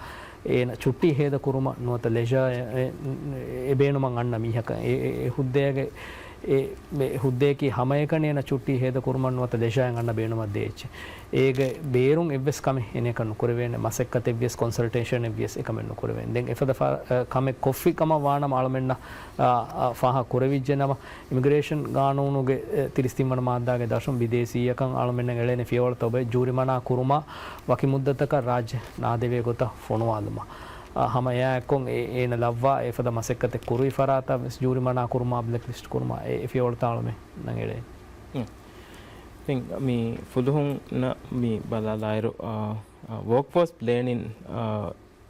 އޭނަ ޗުއްޓީ ހޭދަ ކުރުމަށް ނުވަތަ ލެޖާ އެ، އެ، އެ ބޭނުމަށް އަންނަ މީހަކަށް. އެ، އެ، އެ ހުއްދައިގެ އެ ހުއްދައަކީ ހަމައެކަނި އޭނަ ޗުއްޓީ ހޭދަ ކުރުމަށް ނުވަތަ ދެށާއިން އަންނަ ބޭނުމަށް ދޭ އެއްޗެއް. އޭގެ ބޭރުން އެއްވެސް ކަމެއް އޭނައަކަށް ނުކުރެވޭނެ. މަސައްކަތެއްވިޔަސް، ކޮންސަލްޓޭޝަނެއްވިޔަސް އެކަމެއް ނުކުރެވޭނެ. ދެން އެފަދަ ފަ-، އަ، ކަމެއް ކޮށްފި ކަމަށް ވާނަމަ އަޅުމެންނަށް، އަ، އަ، ފާހަގަ ކުރެވިއްޖެ ނަމަ، އިމިގްރޭޝަން ގާނޫނުގެ، އެ، ތިރީސް ތިން ވަނަ މާއްދާގެ ދަށުން ބިދޭސީއަކަށް އަޅުމެންނަށް އެޅޭނެ ފިޔަވަޅުތައް އޮބެ ޖޫރިމަނާ ކުރުމާ ވަކި މުއްދަތަކަށް ރާއްޖެ ނާދެވޭ ގޮތަށް ފޮނުވާލުމަށް. އަ، ހަމަ އެއާއެއްކޮށް އެ-، އޭނަ ލައްވާ އެފަދަ މަސައްކަތެއް ކުރުވި ފަރާތަށް ވެސް ޖޫރިމަނާ ކުރުމާ، ބްލެކް ލިސްޓް ކުރުމާ، އެ ފިޔަވަޅުތައް އަޅުމެންނަށް އެޅޭ. ހުން. ދެން މި ފުލުހުންނަށް މި ބަލާލާއިރު، އާ، އާ، ވޯކްފޯސް ޕްލޭނިން، އާ،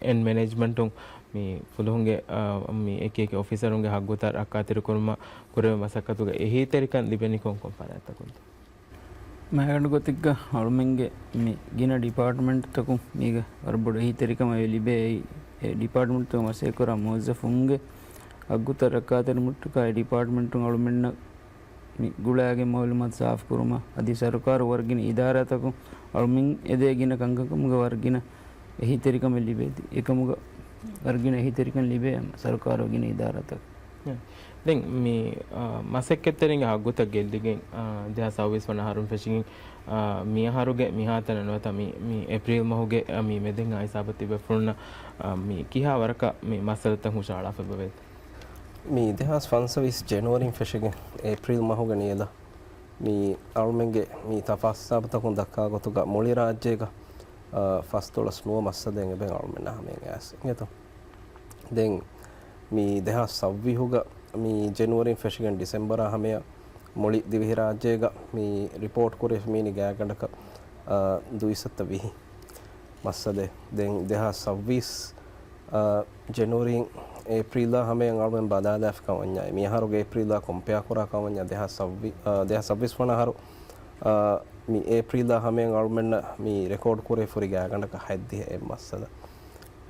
އެންޑް މެނޭޖްމަންޓުން މި ފުލުހުންގެ، އާ، މި އެކި އެކި އޮފިސަރުންގެ ހައްގުތައް ރައްކާތެރިކުރުމަށް ކުރެވޭ މަސައްކަތުގަ އެހީތެރިކަން ލިބެނީ ކޮން ކޮން ފަރާތްތަކުންތޯ؟ މައިގަނޑު ގޮތެއްގަ އަޅުމެންގެ މި ގިނަ ޑިޕާޓްމަންޓްތަކުން މީގަ ވަރަށް ބޮޑު އެހީތެރިކަމެއް ލިބޭ. އެ ޑިޕާޓްމަންޓްތަކު މަސައްކަތްކުރާ މުވައްޒަފުންގެ ހައްގުތައް ރައްކާތެރިކުރުމަށްޓަކާ އެ ޑިޕާޓްމަންޓުން އަޅުމެންނަށް މި ގުޅާގެން މައުލޫމާތު ސާފުކުރުމަށް، އަދި ސަރުކާރު ވަރަށް ގިނަ އިދާރާތަކުން އަޅުމެން އެދޭ ގިނަ ކަންކަމުގަ ވަރަށް ގިނަ އެހީތެރިކަމެއް ލިބޭތީ. އެކަމުގަ ވަރަށް ގިނަ އެހީތެރިކަން ލިބޭ ސަރުކާރު ގިނަ އިދާރާތަކުން. ދެން މި، އާ، މަސައްކަތްތެރިންގެ ހައްގުތައް ގެއްލިގެން، އާ، ދެހާސް ސައުވީސް ވަނަ އަހަރުން ފެށިގެން، އާ، މިއަހަރުގެ މިހާތަނަށް ނުވަތަ މި، މި އޭޕްރީލް މަހުގެ، އާ، މި މެދެން ހިސާބަށް ތިބޭފުޅުންނަށް، އާ، މި ކިހާ ވަރަކަށް މި މައްސަލަތައް ހުށަހަޅާފައި އެބަވޭތޯ؟ މި ދެހާސް ފަންސަވީސް ޖެނުއަރީން ފެށިގެން އޭޕްރީލް މަހުގެ ނިޔަލަށް މި އަޅުމެންގެ މި ތަފާސް ހިސާބުތަކުން ދައްކާ ގޮތުގަ މުޅި ރާއްޖޭގަ، އާ، ފަސްދޮޅަސް ނުވަ މައްސަލައެއް އެބަ އަޅުމެންނަށް ހަމައަށް އައިސް އިނގޭތޯ. ދެން މި ދެހާސް ސައުވީހުގަ މި ޖެނުއަރީން ފެށިގެން ޑިސެމްބަރާ ހަމަޔަށް މުޅި ދިވެހިރާއްޖޭގަ މި ރިޕޯޓް ކުރެވިފަ މިވަނީ ގާތްގަނޑަކަށް، އާ، ދުއިސައްތަ ވިހި މައްސަލައެއް. ދެން ދެހާސް ސައުވީސް، އާ، ޖެނުއަރީން އޭޕްރީލާ ހަމަޔަށް އަޅުމެން ބަލާލާފި ކަމަށް ވަންޏާ، މިއަހަރުގެ އޭޕްރީލާ ކޮމްޕެއާ ކުރާ ކަމަށް ވަންޏާ، ދެހާސް ސައުވީ، އާ، ދެހާސް ސައުވީސް ވަނަ އަހަރު، އާ، މި އޭޕްރީލާ ހަމަޔަށް އަޅުމެންނަށް މި ރެކޯޑް ކުރެވިފަ ހުރި ގާތްގަނޑަކަށް ހަތްދިހަ އެއް މައްސަލަ.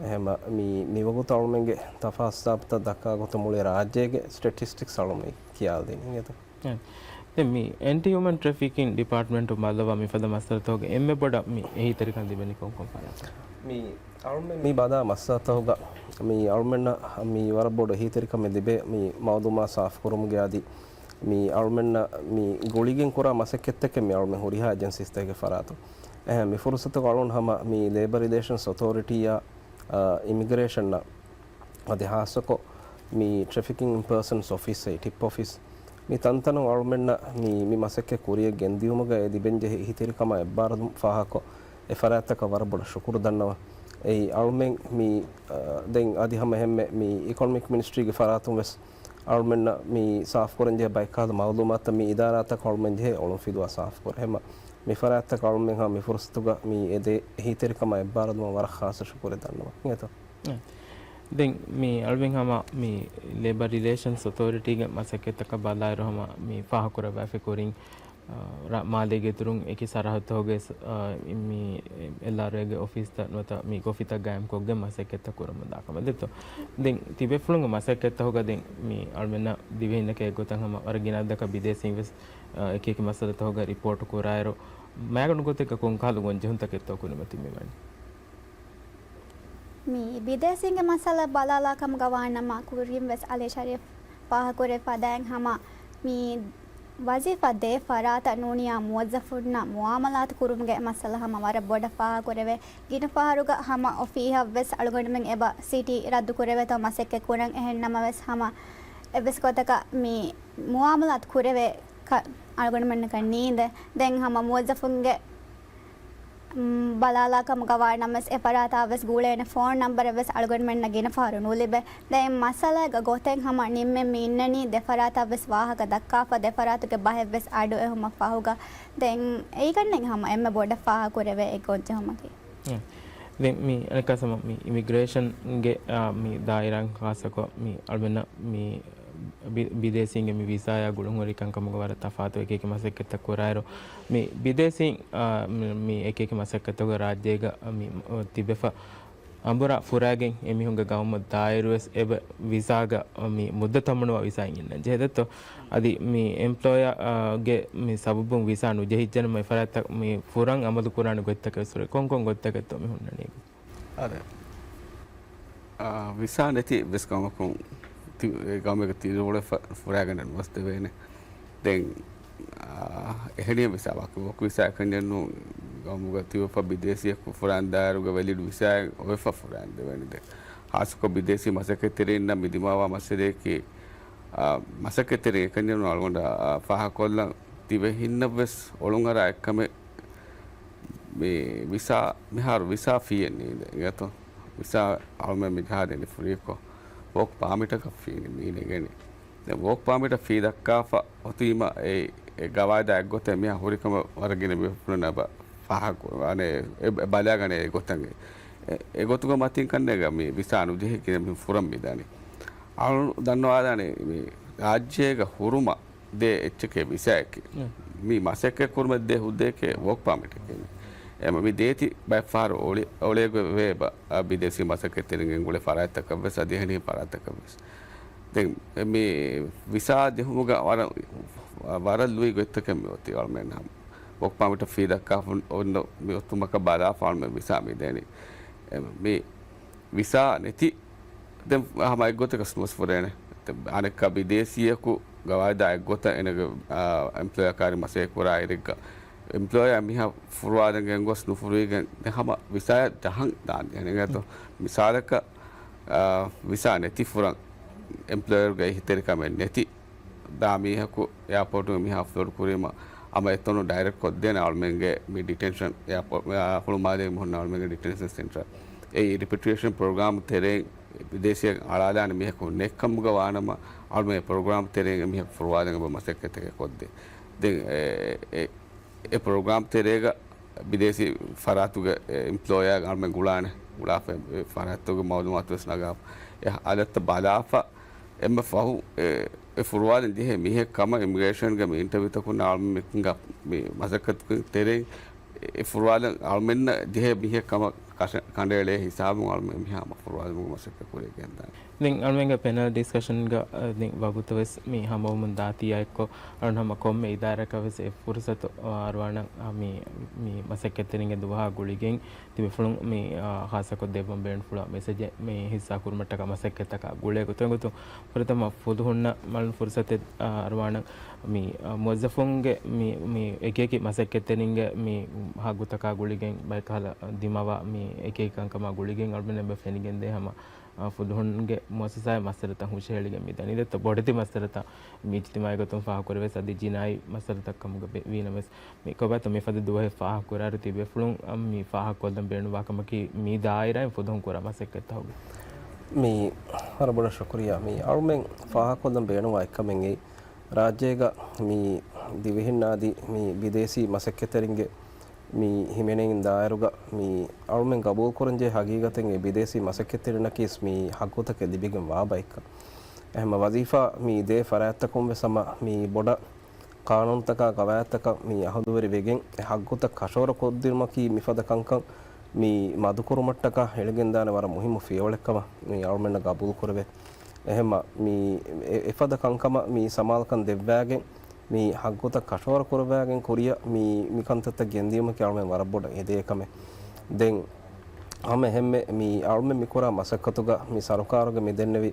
އެހެންވީމަ މި މިވަގުތު އަޅުމެންގެ ތަފާސް ހިސާބުތައް ދައްކާ ގޮތުން މުޅި ރާއްޖޭގެ ސްޓެޓިސްޓިކްސް އަޅުމެން ކިޔާލަދިނީ އިނގޭތޯ. ދެން މި އެންޓީ ހިއުމަން ޓްރެފިކިން ޑިޕާޓްމަންޓުން ބައްލަވާ މިފަދަ މައްސަލަތަކުގެ އެންމެ ބޮޑަށް މި އެހީތެރިކަން ލިބެނީ ކޮން ކޮން ފަރާތަކުން؟ މި އަޅުމެން މި ބަލާ މައްސަލަތަކުގަ މި އަޅުމެންނަށް މި ވަރަށް ބޮޑު އެހީތެރިކަމެއް ލިބޭ މި މައުލޫމާތު ސާފުކުރުމުގެ އަދި މި އަޅުމެންނަށް މި ގުޅިގެން ކުރާ މަސައްކަތްތަކެއް މި އަޅުމެން ހުރިހާ އެޖެންސީސްތަކެއްގެ ފަރާތުން. އެހެން މި ފުރުސަތުގަ އަޅުން ހަމަ މި ލޭބަރ ރިލޭޝަންސް އޮތޯރިޓީއާ، އާ، އިމިގްރޭޝަންއާ އަދި ހާއްސަކޮށް މި ޓްރެފިކިން އިން ޕާސަންސް އޮފީސް އެއީ ޓިޕް އޮފީސް މި ތަންތަނުން އަޅުމެންނަށް މި، މި މަސައްކަތް ކުރިއަށް ގެންދިޔުމުގަ އެ ލިބެންޖެހޭ އެހީތެރިކަމާ އެއްބާރުލުން ފާހަގަކޮށް އެ ފަރާތްތަކަށް ވަރަށް ބޮޑަށް ޝުކުރު ދަންނަވަން. އެއީ އަޅުމެން މި، އާ، ދެން އަދި ހަމަ އެހެންމެ މި އިކޮނޮމިކް މިނިސްޓްރީގެ ފަރާތުން ވެސް އަޅުމެންނަށް މި ސާފުކުރަންޖެހޭ ބައެއް ކަހަލަ މައުލޫމާތުތައް މި އިދާރާތަކަށް އަޅުމެން ޖެހޭ އޮޅުންފިލުވާ ސާފުކުރަން. އެހެންމަ މި ފަރާތްތަކަށް އަޅުމެން ހަމަ މި ފުރުސަތުގަ މި އެދޭ އެހީތެރިކަމާ އެއްބާރުލުމަށް ވަރަށް ޚާއްސަ ޝުކުރެއް ދަންނަވަން. އިނގޭތޯ؟ ދެން މި އަޅުމެން ހަމަ މި ލޭބަރ ރިލޭޝަންސް އޮތޯރިޓީގެ މަސައްކަތްތަކަށް ބަލާއިރު ހަމަ މި ފާހަގަކުރައްވާފައި ކުރިން، އާ، ރ-، މާލޭގެ އިތުރުން އެކި ސަރަހައްދުތަކުގެ ސް-، އާ، މި އެލްއާރްއޭގެ އޮފީސްތައް ނުވަތަ މި އޮފީސްތައް ގާއިމްކޮށްގެން މަސައްކަތްތައް ކުރަމުންދާ ކަމަށް ދެއްތޯ. ދެން ތިބޭފުޅުންގެ މަސައްކަތްތަކުގަ ދެން މި އަޅުމެންނަށް ދިވެހިންނަކަށް އެއްގޮތަށް ހަމަ ވަރަށް ގިނަ އަދަދަކަށް ބިދޭސީން ވެސް، އާ، އެކި އެކި މައްސަލަތަކުގަ ރިޕޯޓް ކުރާއިރު، މައިގަނޑު ގޮތެއްގަ ކޮންކަހަލަ ގޮންޖެހުންތަކެއްތޯ ކުރިމަތި މިވަނީ؟ މި ބިދޭސީންގެ މައްސަލަ ބަލާލާ ކަމުގަ ވާނަމަ، ކުރިން ވެސް އަލީ ޝަރީފް ފާހަގަކުރެއްވި ފަދައިން ހަމަ މި ވަޒީފާ ދޭ ފަރާތަށް ނޫނިއްޔާ މުވައްޒަފުންނަށް މުއާމަލާތު ކުރުމުގެ މައްސަލަ ހަމަ ވަރަށް ބޮޑަށް ފާހަގަކުރެވޭ. ގިނަ ފަހަރުގަ ހަމަ އޮފީހަށް ވެސް އަޅުގަނޑުމެން އެބަ ސިޓީ ރައްދު ކުރެވޭތޯ މަސައްކަތް ކުރަން. އެހެން ނަމަވެސް ހަމަ އެއްވެސް ގޮތަކަށް މި މުއާމަލާތު ކުރެވޭ ކަ-، އަޅުގަނޑުމެންނަކަށް ނީނދެ. ދެން ހަމަ މުވައްޒަފުންގެ މް، ބަލާލާ ކަމުގަ ވާނަމަވެސް އެ ފަރާތާ ވެސް ގުޅޭނެ ފޯން ނަންބަރެއް ވެސް އަޅުގަނޑުމެންނަށް ގިނަ ފަހަރު ނުލިބޭ. ދެން މައްސަލައިގަ ގޮތެއް ހަމަ ނިންމެން މި އިންނަނީ ދެ ފަރާތަށް ވެސް ވާހަކަ ދައްކާފަ ދެ ފަރާތުގެ ބަހެއް ވެސް އަޑު އެހުމަށް ފަހުގަ. ދެން އެއީގަންނެއް ހަމަ އެންމެ ބޮޑަށް ފާހަގަކުރެވޭ އެއް ގޮންޖެހުމަކީ. އެ. ދެން މި އަނެއްކާ ސަމަ މި އިމިގްރޭޝަންގެ، އާ، މި ދާއިރާ ޚާއްސަކޮށް މި އަޅުމެންނަށް މި ބި-، ބިދޭސީންގެ މި ވިސާޔާ ގުޅުންހުރި ކަންކަމުގެ ވަރަށް ތަފާތު އެކި އެކި މަސައްކަތްތައް ކުރާއިރު، މި ބިދޭސީން، އާ، މި، މި އެކި އެކި މަސައްކަތްތަކުގެ ރާއްޖޭގަ މި، އޮ، ތިބެފަ އަނބުރާ ފުރާގެން އެމީހުންގެ ގައުމަށް ދާއިރުވެސް އެބަ ވިސާގަ މި މުއްދަތަށް މަނުވާ ވިސާއެއް އިންނަން ޖެހޭ ދެއްތޯ؟ އަދި މި އެމްޕްލޯޔާ، އާ، ގެ މި ސަބަބުން ވިސާ ނުޖެހިއްޖެނަމަ އެފަރާތަށް މި ފުރަން އަމަލު ކުރާނެ ގޮތްތަކެއް ސުރެ ކޮން ކޮން ގޮތްތަކެއްތޯ މި ހުންނަނީ؟ އާދެ. އާ، ވިސާ ނެތި އެއްވެސް ގައުމަކުން ތި-، އެ ގައުމެއްގަ ތިން ރޯޅެއް ފަ-، ފުރާގެން ނުވަސް ދެވޭނެ. ދެން އާ، އެހެނިހެން ވިސާ ވަކި ވަކި ވިސާ އެކަންޏެއް ނޫން. ގައުމުގަ ތިއުފަ ބިދޭސީއަކު ފުރާން ދާއިރުގަ ވެލިޑް ވިސާއެއް އޮވެފަ ފުރާން ދެވޭނެ. ދެން ހާއްސަކޮށް ބިދޭސީ މަސައްކަތްތެރިންނަށް މި ދިމާވާ މައްސަލައަކީ، އާ، މަސައްކަތްތެރިން އެކަންޏެއް ނޫން އަޅުގަނޑަށް، އާ، ފާހަގަކޮށްލަން ދިވެހިންނަށްވެސް އޮޅުންއަރާ އެއްކަމެއް މި ވިސާ، މިހާރު ވިސާ ފީއެއް ނީނދެ އިނގޭތޯ. ވިސާ އަޅުމެން މި ޖަހާދޭނެ ފުރީކޮށް ވޯކް ޕާމިޓަކަށް ފީ ނީނދެގެން. ދެން ވޯކް ޕާމިޓަށް ފީ ދައްކާފަ އޮތީމަ އެ، އެ ގަވާއިދާ އެއްގޮތަށް މިހާ ހުރިކަމަށް ވަރަށް ގިނަ މީހުންނަށް ބަ-، ފާހަގަ، އަނެ، އެ، އެ ބަލާގަނެ އެ ގޮތަށް. އެ، އެ ގޮތުގަ މަތިން ކަންނޭގަ މި ވިސާ ނުޖެހި ގިނަ މީހުން ފުރަން މިދާނެ. އަޅު ދަންނަވާލާނެ މި ރާއްޖޭގަ ހުރުމަށް ދޭ އެއްޗެކޭ ވިސާއެކޭ. މި މަސައްކަތް ކުރުމަށް ދޭ ހުއްދައެކޭ ވޯކް ޕާމިޓެކޭ. އެމަ މި ދޭތި ބައެއް ފަހަރު އޮޅި-، އޮޅޭގޮތް ވޭ ބަ-، އަ، ބިދޭސީ މަސައްކަތްތެރިން ގެންގުޅޭ ފަރާތްތަކަށްވެސް، އަދި އެހެނިހެން ފަރާތްތަކަށްވެސް. ދެން މި ވިސާ ޖެހުމުގަ ވަރަށް ވަރަށް ލުއި ގޮތްތަކެއް މި އޮތީ އަޅުމެން ހަމަ. ވޯކް ޕާމިޓަށް ފީ ދައްކާފަ އޮންނަ މި އޮތުމަކަށް ބަލާފަ އަޅުމެން ވިސާ މި ދޭނީ. އެ، މި ވިސާ ނެތި ދެން ހަމަ އެއްގޮތަކަށް ނުވެސް ފުރޭނެ. އަނެއްކާ ބިދޭސީއަކު ގަވާއިދާ އެއްގޮތަށް އޭނަގެ، އާ، އެމްޕްލޮޔަރ ކާރި މަސައްކަތް ކުރާ އިރެއްގަ އެމްޕްލޮޔަރ މިހާ ފުރުވާލަން ގެންގޮސް ނުފުރުވިގެން ދެން ހަމަ ވިސާއަށް ޖަހަން ދާން އެނގޭތޯ. މިސާލަކަށް، އާ، ވިސާ ނެތި ފުރަން އެމްޕްލޮޔަރުގެ އެހީތެރިކަމެއް ނެތި ދާ މީހަކު އެއާޕޯޓުގެ މިހާ އޮފްލޯޑް ކުރީމަ، އަމަ އެތަނު ޑައިރެކްޓް ކޮށްދޭނެ އަޅުމެންގެ މި ޑިޓެންޝަން އެއާޕޯ-، އާ، ހުޅުމާލޭގެ މި ހުންނަ އަޅުމެންގެ ޑިޓެންޝަން ސެންޓަރ. އެއީ ރިޕެޓްރިއޭޝަން ޕްރޮގްރާމް ތެރެއިން ބިދޭސީއަށް އަޅާލާނެ މީހަކު ނެތްކަމުގަ ވާނަމަ، އަޅުމެން ޕްރޮގްރާމް ތެރެއިން އެމީހަކު ފުރުވާލަން އެބަ މަސައްކަތެއް ކޮށްދޭ. ދެން އެ، އެ، އެ ޕްރޮގްރާމް ތެރޭގަ ބިދޭސީ ފަރާތުގެ އެ އެމްޕްލޮޔަރ އަޅުމެން ގުޅާނެ. ގުޅާފަ އެ ފަރާތުގެ މައުލޫމާތު ވެސް ނަގާފަ. އެ ހާލަތްތައް ބަލާފަ އެންމެ ފަހު އެ، އެ ފުރުވާލަން ޖެހޭ މީހެއް ކަމަށް އިމިގްރޭޝަންގެ މި އިންޓަވިއުތަކުން އަޅުމެން މި މަސައްކަތުގެ ތެރެއިން އެ ފުރުވާލަން އަޅުމެންނަށް ޖެހޭ މީހެއް ކަމަށް ކަށަ-، ކަނޑައެޅޭ ހިސާބުން އަޅުމެން މިހާ ހަމަ ފުރުވާލުމުގެ މަސައްކަތް ކުރި ގެންދާނެ. ދެން އަޅުމެންގެ ޕެނަލް ޑިސްކަޝަންގަ، އަ، ދެން ވަގުތު ވެސް މި ހަމަވަމުން ދާތީ އާއެއްކޮށް، އަޅުން ހަމަ ކޮންމެ އިދާރަކަށް ވެސް އެ ފުރުސަތު، އަ، އަރުވާނަން، އަ، މި، މި މަސައްކަތްތެރިންގެ ދުވަހާ ގުޅިގެން ތިބޭފުޅުން މި، އާ، ޚާއްޞަކޮށް ދެއްވަން ބޭނުންފުޅާ މެސެޖެއް މި ހިއްސާ ކުރުމަށްޓަކާ މަސައްކަތްތަކާ ގުޅޭ ގޮތުން ގޮތުން ފުރަތަމަ ފުލުހުންނަށް މަލުން ފުރުސަތެއް، އާ، އަރުވާނަން. މި، އާ، މުވައްޒަފުންގެ މި، މި އެކިއެކި މަސައްކަތްތެރިންގެ މި ހައްގުތަކާ ގުޅިގެން ބައެއްކަހަލަ ދިމަވާ މި އެކިއެކި ކަންކަމާ ގުޅިގެން އަޅުމެންނަށް އެބަ ފެނިގެންދޭ ހަމަ، އާ، ފުލުހުންގެ މުއައްސަސާއިން މައްސަލަތައް ހުށަހެޅިގެން މި ދަނީ ދެއްތޯ ބޮޑެތި މައްސަލަތައް މި އިޖްތިމާޢީ ގޮތުން ފާހަގަކުރެވޭ އަދި ޖިނާއީ މައްސަލަތައް ކަމުގަ ވީނަމަވެސް، މި ކޮބާތޯ މިފަދަ ދުވަހެއް ފާހަގަކުރާއިރު ތިބޭފުޅުން އަށް މި ފާހަގަކޮށްލަން ބޭނުންވާ ކަމަކީ މި ދާއިރާއިން ފުލުހުން ކުރާ މަސައްކަތްތަކުގެ. މި ވަރަށް ބޮޑަށް ޝުކުރިއްޔާ. މި އަޅުމެން ފާހަގަކޮށްލަން ބޭނުންވާ އެއްކަމެއް އެއީ، ރާއްޖޭގަ މި ދިވެހިންނާ އަދި މި ބިދޭސީ މަސައްކަތްތެރިންގެ މި ހިމެނެއިން ދާއިރުގަ މި އަޅުމެން ގަބޫލުކުރަންޖެހޭ ހަގީގަތެއް އެ ބިދޭސީ މަސައްކަތްތެރިންނަކީސް މި ހައްގުތަކެއް ލިބިގެން ވާ ބައެއްކަން. އެހެންމަ ވަޒީފާ މި ދޭ ފަރާތްތަކުން ވެސް ހަމަ މި ބޮޑަށް ޤާނޫނުތަކާ ގަވާއިދުތަކަށް މި އަހުލުވެރި ވެގެން އެ ހައްގުތައް ކަށަވަރު ކޮށްދިނުމަކީ މިފަދަ ކަންކަން މި މަދުކުރުމަށްޓަކާ އެޅިގެންދާނެ ވަރަށް މުހިއްމު ފިޔަވަޅެއްކަމަށް މި އަޅުމެންނަށް ގަބޫލު ކުރެވޭ. އެހެންމަ މި އެ-، އެފަދަ ކަންކަމަށް މި ސަމާލުކަން ދެއްވާގެން މި ހައްގުތައް ކަށަވަރު ކުރައްވާގެން ކުރިއަށް މި، މި ކަންތައްތައް ގެންދިޔުމަކީ އަޅުމެން ވަރަށް ބޮޑަށް އެދޭ ކަމެއް. ދެން ހަމަ އެހެންމެ މި އަޅުމެން މި ކުރާ މަސައްކަތުގަ މި ސަރުކާރުގެ މި ދެންނެވި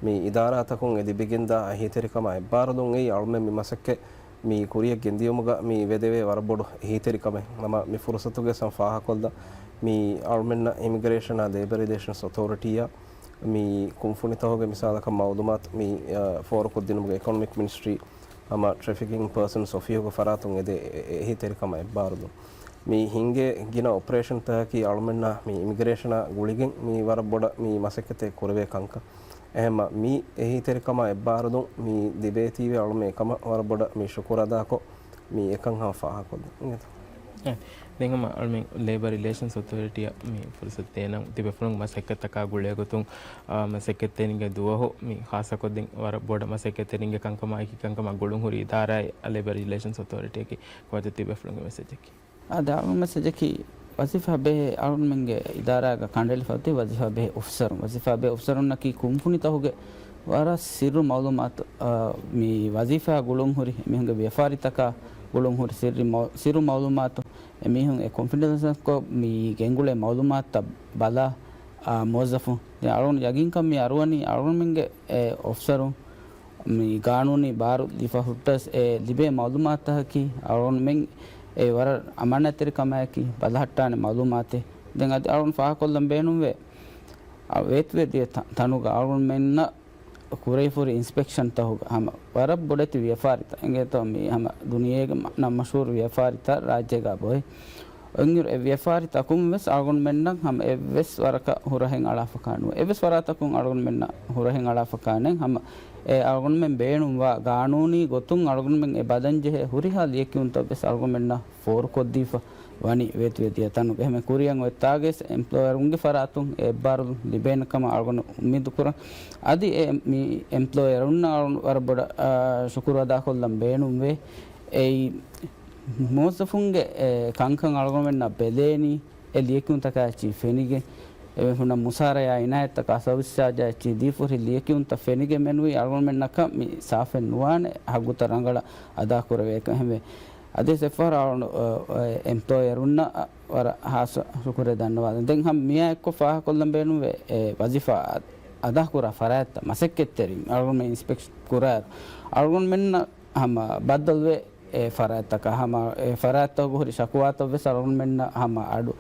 މި އިދާރާތަކުން އެ ލިބިގެންދާ އެހީތެރިކަމާ އެއްބާރުލުން އެއީ އަޅުމެން މި މަސައްކަތް މި ކުރިއަށް ގެންދިޔުމުގަ މި ވެދެވޭ ވަރަށް ބޮޑު އެހީތެރިކަމެއް. ހަމަ މި ފުރުސަތުގެ ސަމް ފާހަކޮށްލަ މި އަޅުމެންނަށް އިމިގްރޭޝަނާ ލޭބަރ ރިލޭޝަންސް އޮތޯރިޓީއާ މި ކުންފުނިތަކުގެ މިސާލަކަށް މައުލޫމާތު މި، އަ، ފޯރުކޮށްދިނުމުގެ އިކޮނޮމިކް މިނިސްޓްރީ ހަމަ ޓްރެފިކިން ޕާސަންސް އޮފީހުގެ ފަރާތުން އެދޭ އެ-، އެ-، އެހީތެރިކަމާ އެއްބާރުލުން. މި ހިންގޭ ގިނަ އޮޕަރޭޝަންތަކަކީ އަޅުމެންނާ މި އިމިގްރޭޝަނާ ގުޅިގެން މި ވަރަށް ބޮޑަށް މި މަސައްކަތެއް ކުރެވޭ ކަންކަން. އެހެންމަ މި އެހީތެރިކަމާ އެއްބާރުލުން މި ލިބޭތީވެ އަޅުމެން އެކަމަށް ވަރަށް ބޮޑަށް މި ޝުކުރު އަދާކޮށް މި އެކަން ހަމަ ފާހަގަކޮށްލަން. އެ، ދެން ހަމަ އަޅުމެން ލޭބަރ ރިލޭޝަންސް އޮތޯރިޓީއަށް މި ފުރުސަތު ދޭނަން ތިބޭފުޅުން މަސައްކަތްތަކާ ގުޅޭގޮތުން، އާ، މަސައްކަތްތެރިންގެ ދުވަހު މި ޚާއްޞަކޮށް ދެން ވަރަށް ބޮޑަށް މަސައްކަތްތެރިންގެ ކަންކަމާ އެކި ކަންކަމާ ގުޅުންހުރި އިދާރާއެއް ލޭބަރ ރިލޭޝަންސް އޮތޯރިޓީއަކީ. ކޮބާތޯ ތިބޭފުޅުންގެ މެސެޖަކީ؟ އާ، ދާ އަޅުގަނޑު މެސެޖަކީ ވަޒީފާ ބެހޭ އަޅުގަނޑުމެންގެ އިދާރާގަ ކަނޑައެޅިފަ އޮތީ ވަޒީފާ ބެހޭ އޮފިސަރުން. ވަޒީފާ ބެހޭ އޮފިސަރުންނަކީ ކުންފުނިތަކުގެ ވަރަށް ސިއްރު މައުލޫމާތު، އާ، މި ވަޒީފާ ގުޅުން ހުރި އެމީހުންގެ ވިޔަފާރިތަކާ ގުޅުން ހުރި ސިއްރު މައު-، ސިއްރު މައުލޫމާތު އެމީހުން އެ ކޮންފިޑެންސްކޮށް މި ގެންގުޅޭ މައުލޫމާތުތައް ބަލާ، އާ، މުވައްޒަފުން. ދެން އަޅުގަނޑު ޔަގީންކަން މި އަރުވަނީ އަޅުގަނޑުމެންގެ އެ އޮފިސަރުން މި ގާނޫނީ ބާރު ލިފަ ހުއްޓަސް އެ ލިބޭ މައުލޫމާތުތަކަކީ އަޅުގަނޑުމެން އެ ވަރަށް އަމާނާތްތެރިކަމާއެކީ ބަލަހައްޓާނެ މައުލޫމާތެއް. ދެން އަދި އަޅުގަނޑު ފާހަގަކޮށްލަން ބޭނުންވޭ، އަ، ވޭތުވެދިޔަ ތަ-، ތަނުގަ އަޅުގަނޑުމެންނަށް ކުރެވިފަހުރި އިންސްޕެކްޝަންތަކުގަ ހަމަ ވަރަށް ބޮޑެތި ވިޔަފާރިތައް އެނގޭތޯ، މި ހަމަ ދުނިޔޭގެ މަ-، ނަން މަޝްހޫރު ވިޔަފާރިތައް ރާއްޖޭގަ އޮތް. އޮތްއިރު އެ ވިޔަފާރިތަކުން ވެސް އަޅުގަނޑުމެންނަށް ހަމަ އެއްވެސް ވަރަކަށް ހުރަހެއް އަޅާފަކާ ނުވޭ. އެއްވެސް ފަރާތަކުން އަޅުގަނޑުމެންނަށް ހުރަހެއް އަޅާފަކާ ނެތް. ހަމަ އެ އަޅުގަނޑުމެން ބޭނުންވާ ގާނޫނީ ގޮތުން އަޅުގަނޑުމެން އެ ބަލަންޖެހޭ ހުރިހާ ލިޔެކިޔުންތައް ވެސް އަޅުގަނޑުމެންނަށް ފޯރުކޮށްދީފަ ވަނީ ވޭތުވެދިޔަ ތަނުގަ. އެހެން ކުރިއަށް އޮތްތާގައި އެމްޕްލޯޔަރުންގެ ފަރާތުން އެއްބާރުލުން ލިބޭނެ ކަމަށް އަޅުގަނޑު އުއްމީދު ކުރަން. އަދި އެ މި އެމްޕްލޯޔަރުންނަށް އަޅުގަނޑު ވަރަށް ބޮޑަށް، އާ، ޝުކުރު އަދާކޮށްލަން ބޭނުންވޭ. އެއީ މުވައްޒަފުންގެ އެ ކަންކަން އަޅުގަނޑުމެންނަށް ބެލޭނީ، އެ ލިޔެކިޔުންތަކާ އެއްޗިހި ފެނިގެން، އެ ހުންނަ މުސާރަޔާ އިނާޔަތްތަކާ ސަބްސްޗާޖާ އެއްޗިހި ދީފަހުރި ލިޔެކިޔުންތައް ފެނިގެން މެނުވީ އަޅުގަނޑުމެންނަކަށް މި ސާފެއް ނުވާނެ ހައްގުތައް ރަނގަޅަށް އަދާކުރެވޭކަން. އެހެންވެ، އަދިވެސް އެއްފަހަރު އަޅު-، އަ، އެމްޕްލޯޔަރުންނަށް ވަރަށް ހާއްސަ ޝުކުރެއް ދަންނަވާލަން. ދެން ހަމަ މިއާ އެއްކޮށް ފާހަގަކޮށްލަން ބޭނުންވޭ، އެ ވަޒީފާ އަ-، އަދާކުރާ ފަރާތްތައް މަސައްކަތްތެރިން އަޅުގަނޑުމެން އިންސްޕެކްޝަން ކުރާއިރު، އަޅުގަނޑުމެންނަށް ހަމަ ބައްދަލުވެ، އެ ފަރާތްތަކަށް ހަމަ އެ ފަރާތްތަކުގަ ހުރި ޝަކުވާތައް ވެސް އަޅުގަނޑުމެންނަށް ހަމަ އަޑު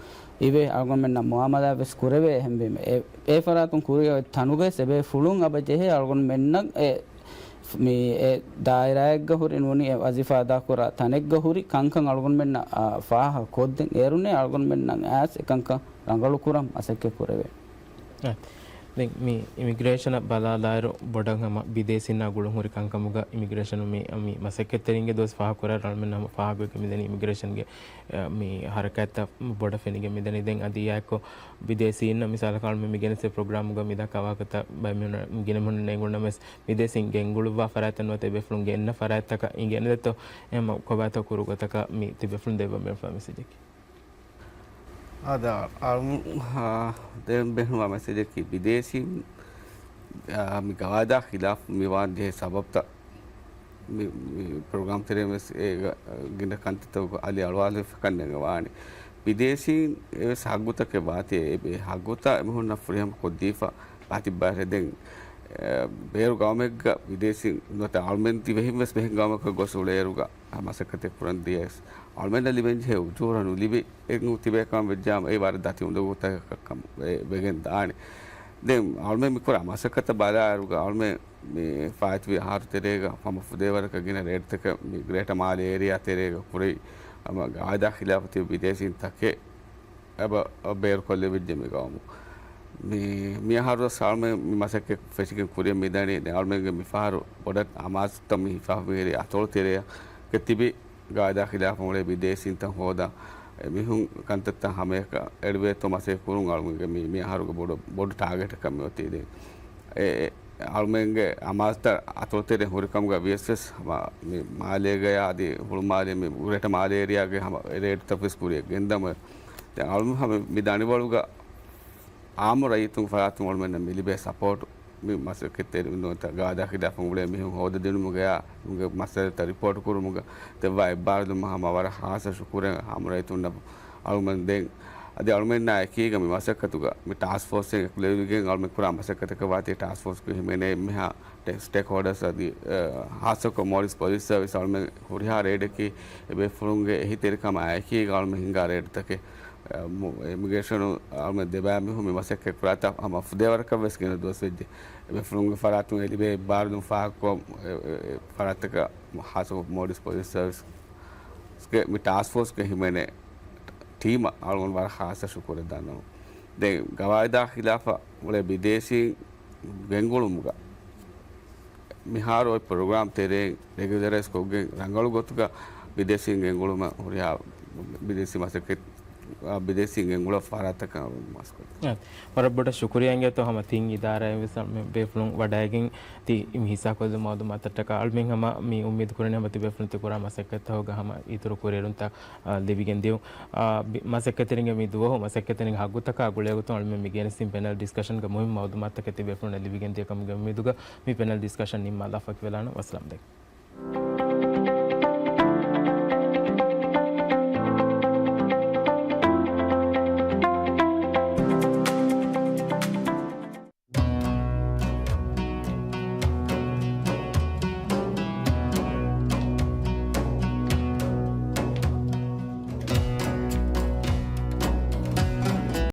އިވޭ، އަޅުގަނޑުމެންނަށް މުއާމަލާ ވެސް ކުރެވޭ. އެހެންވީމަ، އެ، އެ ފަރާތުން ކުރިއަށް އޮތް ތަނުގައި އެބޭފުޅުން އަބަ ޖެހޭ އަޅުގަނޑުމެންނަށް އެ މި އެ ދާއިރާއެއްގަ ހުރި ނޫނީ އެ ވަޒީފާ އަދާކުރާ ތަނެއްގަ ހުރި ކަންކަން އަޅުގަނޑުމެންނަށް، އާ، ފާހަގަ ކޮށްދޭން. އޭރުންނޭ އަޅުގަނޑުމެންނަށް އައިސް އެކަންކަން ރަނގަޅު ކުރަން މަސައްކަތް ކުރެވޭ. އާ، ދެން މި އިމިގްރޭޝަނަށް ބަލާލާއިރު ބޮޑަށް ހަމަ ބިދޭސީންނާ ގުޅުން ހުރި ކަންކަމުގަ އިމިގްރޭޝަނު މި، މި މަސައްކަތްތެރިންގެ ދުވަސް ފާހަގަކުރާ އަޅުމެން ހަމަ ފާހަގަވެގެން މިދަނީ އިމިގްރޭޝަންގެ، އަ، މި ހަރަކާތްތައް ބޮޑަށް ފެނިގެން މިދަނީ. ދެން އަދި އެއާއެކު ބިދޭސީންނަށް މިސާލަކަށް އަޅުމެން މި ގެނެސް ޕްރޮގްރާމުގަ މިދާ ކަވާކަތައް ބައެއް މީހުން ގިނަ މީހުން އެނގުނަމަވެސް ބިދޭސީން ގެންގުޅުއްވާ ފަރާތްތައް ނުވަތަ އެބޭފުޅުން ގެންނަ ފަރާތްތަކަށް އިނގޭނެ ދެއްތޯ؟ އެހެން ކޮބާތޯ ކުރު ގޮތަކަށް މި ތިބޭފުޅުން ދެއްވަން ބޭނުންވާ މެސެޖަކީ. އާދަ، އަޅު-، އާ، ދެން ބޭނުންވާ މެސެޖަކީ ބިދޭސީން، އާ، މި ގަވާއިދާ ޚިލާފު މިވާން ޖެހޭ ސަބަބްތައް މި، މި ޕްރޮގްރާމް ތެރޭ ވެސް އޭގަ ގިނަ ކަންތައްތަކުގަ އަލި އަޅުވާލެވިފަ ކަންނޭނގެ ވާނެ. ބިދޭސީން އެވެސް ހައްގުތަކެއް ވާތީ، އެ ބޭ ހައްގުތައް އެމީހުންނަށް ފުރިހަމަ ކޮށްދީފަ ވާތިއްބާރެ. ދެން، އެ، ބޭރު ގައުމެއްގަ ބިދޭސީން ނުވަތަ އަޅުމެން ދިވެހިން ވެސް ބެހެން ގައުމަކަށް ގޮސް އުޅޭއިރުގަ މަސައްކަތެއް ކުރަން ދިޔަސް، އަޅުމެންނަށް ލިބެން ޖެހޭ އުޖޫރަ ނުލިބި އެ ތިބޭ ކަމަށް ވެއްޖާމަ، އެ ވަރަށް ދަތި އުނދަގޫތަކަކަށް ވެގެން ދާނެ. ދެން އަޅުމެން މިކުރާ މަސައްކަތަށް ބަލާއިރުގަ އަޅުމެން މި ފާއިތުވި އަހަރު ތެރޭގަ ހަމަ ފުދޭވަރަކަށް ގިނަ ރޭޓްތަކެއް މި ގްރޭޓަ މާލޭ އޭރިއާ ތެރޭގަ ކުރި ހަމަ ގަވާއިދާ ޚިލާފަށް ތިބި ބިދޭސީން ތަކެއް އެބަ ބޭރުކޮށްލެވިއްޖެ މި ގައުމު. މި، މި އަހަރު ވެސް އަޅުމެން މި މަސައްކަތް ފެށިގެން ކުރިއަށް މިދަނީ. ދެން އަޅުމެންގެ މިފަހަރު ބޮޑަށް އަމާޒުތައް މި ހިފާފަ މިހިރީ އަތޮޅު ތެރެއަކަށް ތިބި ގަވާއިދާ ޚިލާފަށް އުޅޭ ބިދޭސީންތައް ހޯދާ، އެ މީހުން ކަންތައްތައް ހަމަޔަކަށް އެޅުވޭތޯ މަސައްކަތް ކުރުން އަޅުގަނޑުގެ މި، މި އަހަރުގެ ބޮޑު، ބޮޑު ޓާގެޓަކަށް މި އޮތީ. ދެން އެ، އެ، އަޅުމެންގެ އަމާޒުތައް އަތޮޅު ތެރެ ހުރިކަމުގަ ވިޔަސް ވެސް ހަމަ މި މާލޭގަޔާ އަދި ހުޅުމާލޭ މި ގްރޭޓަ މާލޭ އޭރިއާގެ ހަމަ ރޭޓްތައް ވެސް ކުރިއަށް ގެންދަމު. ދެން އަޅުމެން ހަމަ މި ދަނޑިވަޅުގަ އާއްމު ރައްޔިތުން ފަރާތުން އަޅުމެންނަށް މި ލިބޭ ސަޕޯޓް މި މަސައްކަތްތެރި ނުވަތަ ގަވާއިދާ ޚިލާފަށް އުޅޭ މީހުން ހޯދަދިނުމުގަޔާ އެ މައްސަލަތައް ރިޕޯޓް ކުރުމުގަ ދެއްވާ އެއްބާރުލުމަށް ހަމަ ވަރަށް ހާއްސަ ޝުކުރެއް އާއްމު ރައްޔިތުންނަށް އަޅުމެން ދޭން. އަދި އަޅުމެންނާ އެކީގަ މި މަސައްކަތުގަ މި ޓާސްކް ފޯސްއިން އެކުލެވިގެން އަޅުމެން ކުރާ މަސައްކަތަކަށް ވާތީ ޓާސްކް ފޯސްގެ ހިމެނޭ އެންމެހާ ސްޓޭކް ހޯލްޑަރސް އަދި، އަ، ހާއްސަކޮށް މޯލްޑިވްސް ޕޮލިސް ސަރވިސް އަޅުމެން ހުރިހާ ރެއިޑަކީ އެބޭފުޅުންގެ އެހީތެރިކަމާ އެކީގަ އަޅުމެން ހިންގާ ރެއިޑްތަކެއް، އަ، އިމިގްރޭޝަނު އަޅުމެން ދެބައި މީހުން މި މަސައްކަތް ކުރާތާ ހަމަ ފުދޭވަރަކަށް ވެސް ގިނަ ދުވަސް ވެއްޖެ. އެބޭފުޅުންގެ ފަރާތުން އެ ލިބޭ އެއްބާރުލުން ފާހަގަކޮށް، އެ، އެ، އެ ފަރާތްތަކަށް ހާއްސަކޮށް މޯލްޑިވްސް ޕޮލިސް ސަރވިސްގެ މި ޓާސްކް ފޯސްގެ ހިމެނޭ ޓީމަށް އަޅުގަނޑު ވަރަށް ހާއްސަ ޝުކުރެއް ދަންނަވަން. ދެން ގަވާއިދާ ޚިލާފަށް އުޅޭ ބިދޭސީން ގެންގުޅުމުގަ މިހާރު އޮތް ޕްރޮގްރާމް ތެރެއިން ރެގިއުލަރައިޒް ކޮށްގެން ރަނގަޅު ގޮތުގަ ބިދޭސީން ގެންގުޅުމަށް ހުރިހާ ބިދޭސީ މަސައްކަތް، އާ، ބިދޭސީން ގެންގުޅުއްވާ ފަރާތްތަކަށް މަސައްކަތް. އާ، ވަރަށް ބޮޑަށް ޝުކުރިއްޔާ އިނގޭތޯ ހަމަ ތިން އިދާރާއިން ވެސް ބޭފުޅުން ވަޑައިގެން ތި މި ހިއްސާކޮށްލި މައުލޫމާތަށްޓަކާ. އަޅުމެން ހަމަ މި އުއްމީދު ކުރަނީ ހަމަ ތި ބޭފުޅުން ތި ކުރާ މަސައްކަތްތަކުގަ ހަމަ އިތުރު ކުރިއެރުންތައް، އާ، ލިބިގެން ދިޔުން. އާ، ބި-، މަސައްކަތްތެރިންގެ މި ދުވަހު މަސައްކަތްތެރިންގެ ހައްގުތަކާ ގުޅޭގޮތުން އަޅުމެން މި ގެނެސްދިން ޕެނަލް ޑިސްކަޝަންގެ މުހިންމު މައުލޫމާތުތަކެއް ތި ބޭފުޅުންނަށް ލިބިގެން ދިޔަ ކަމުގެ އުއްމީދުގަ މި ޕެނަލް ޑިސްކަޝަން ނިންމާލާ ފަކިވެލާނަން. ވައްސަލާމް ދެން.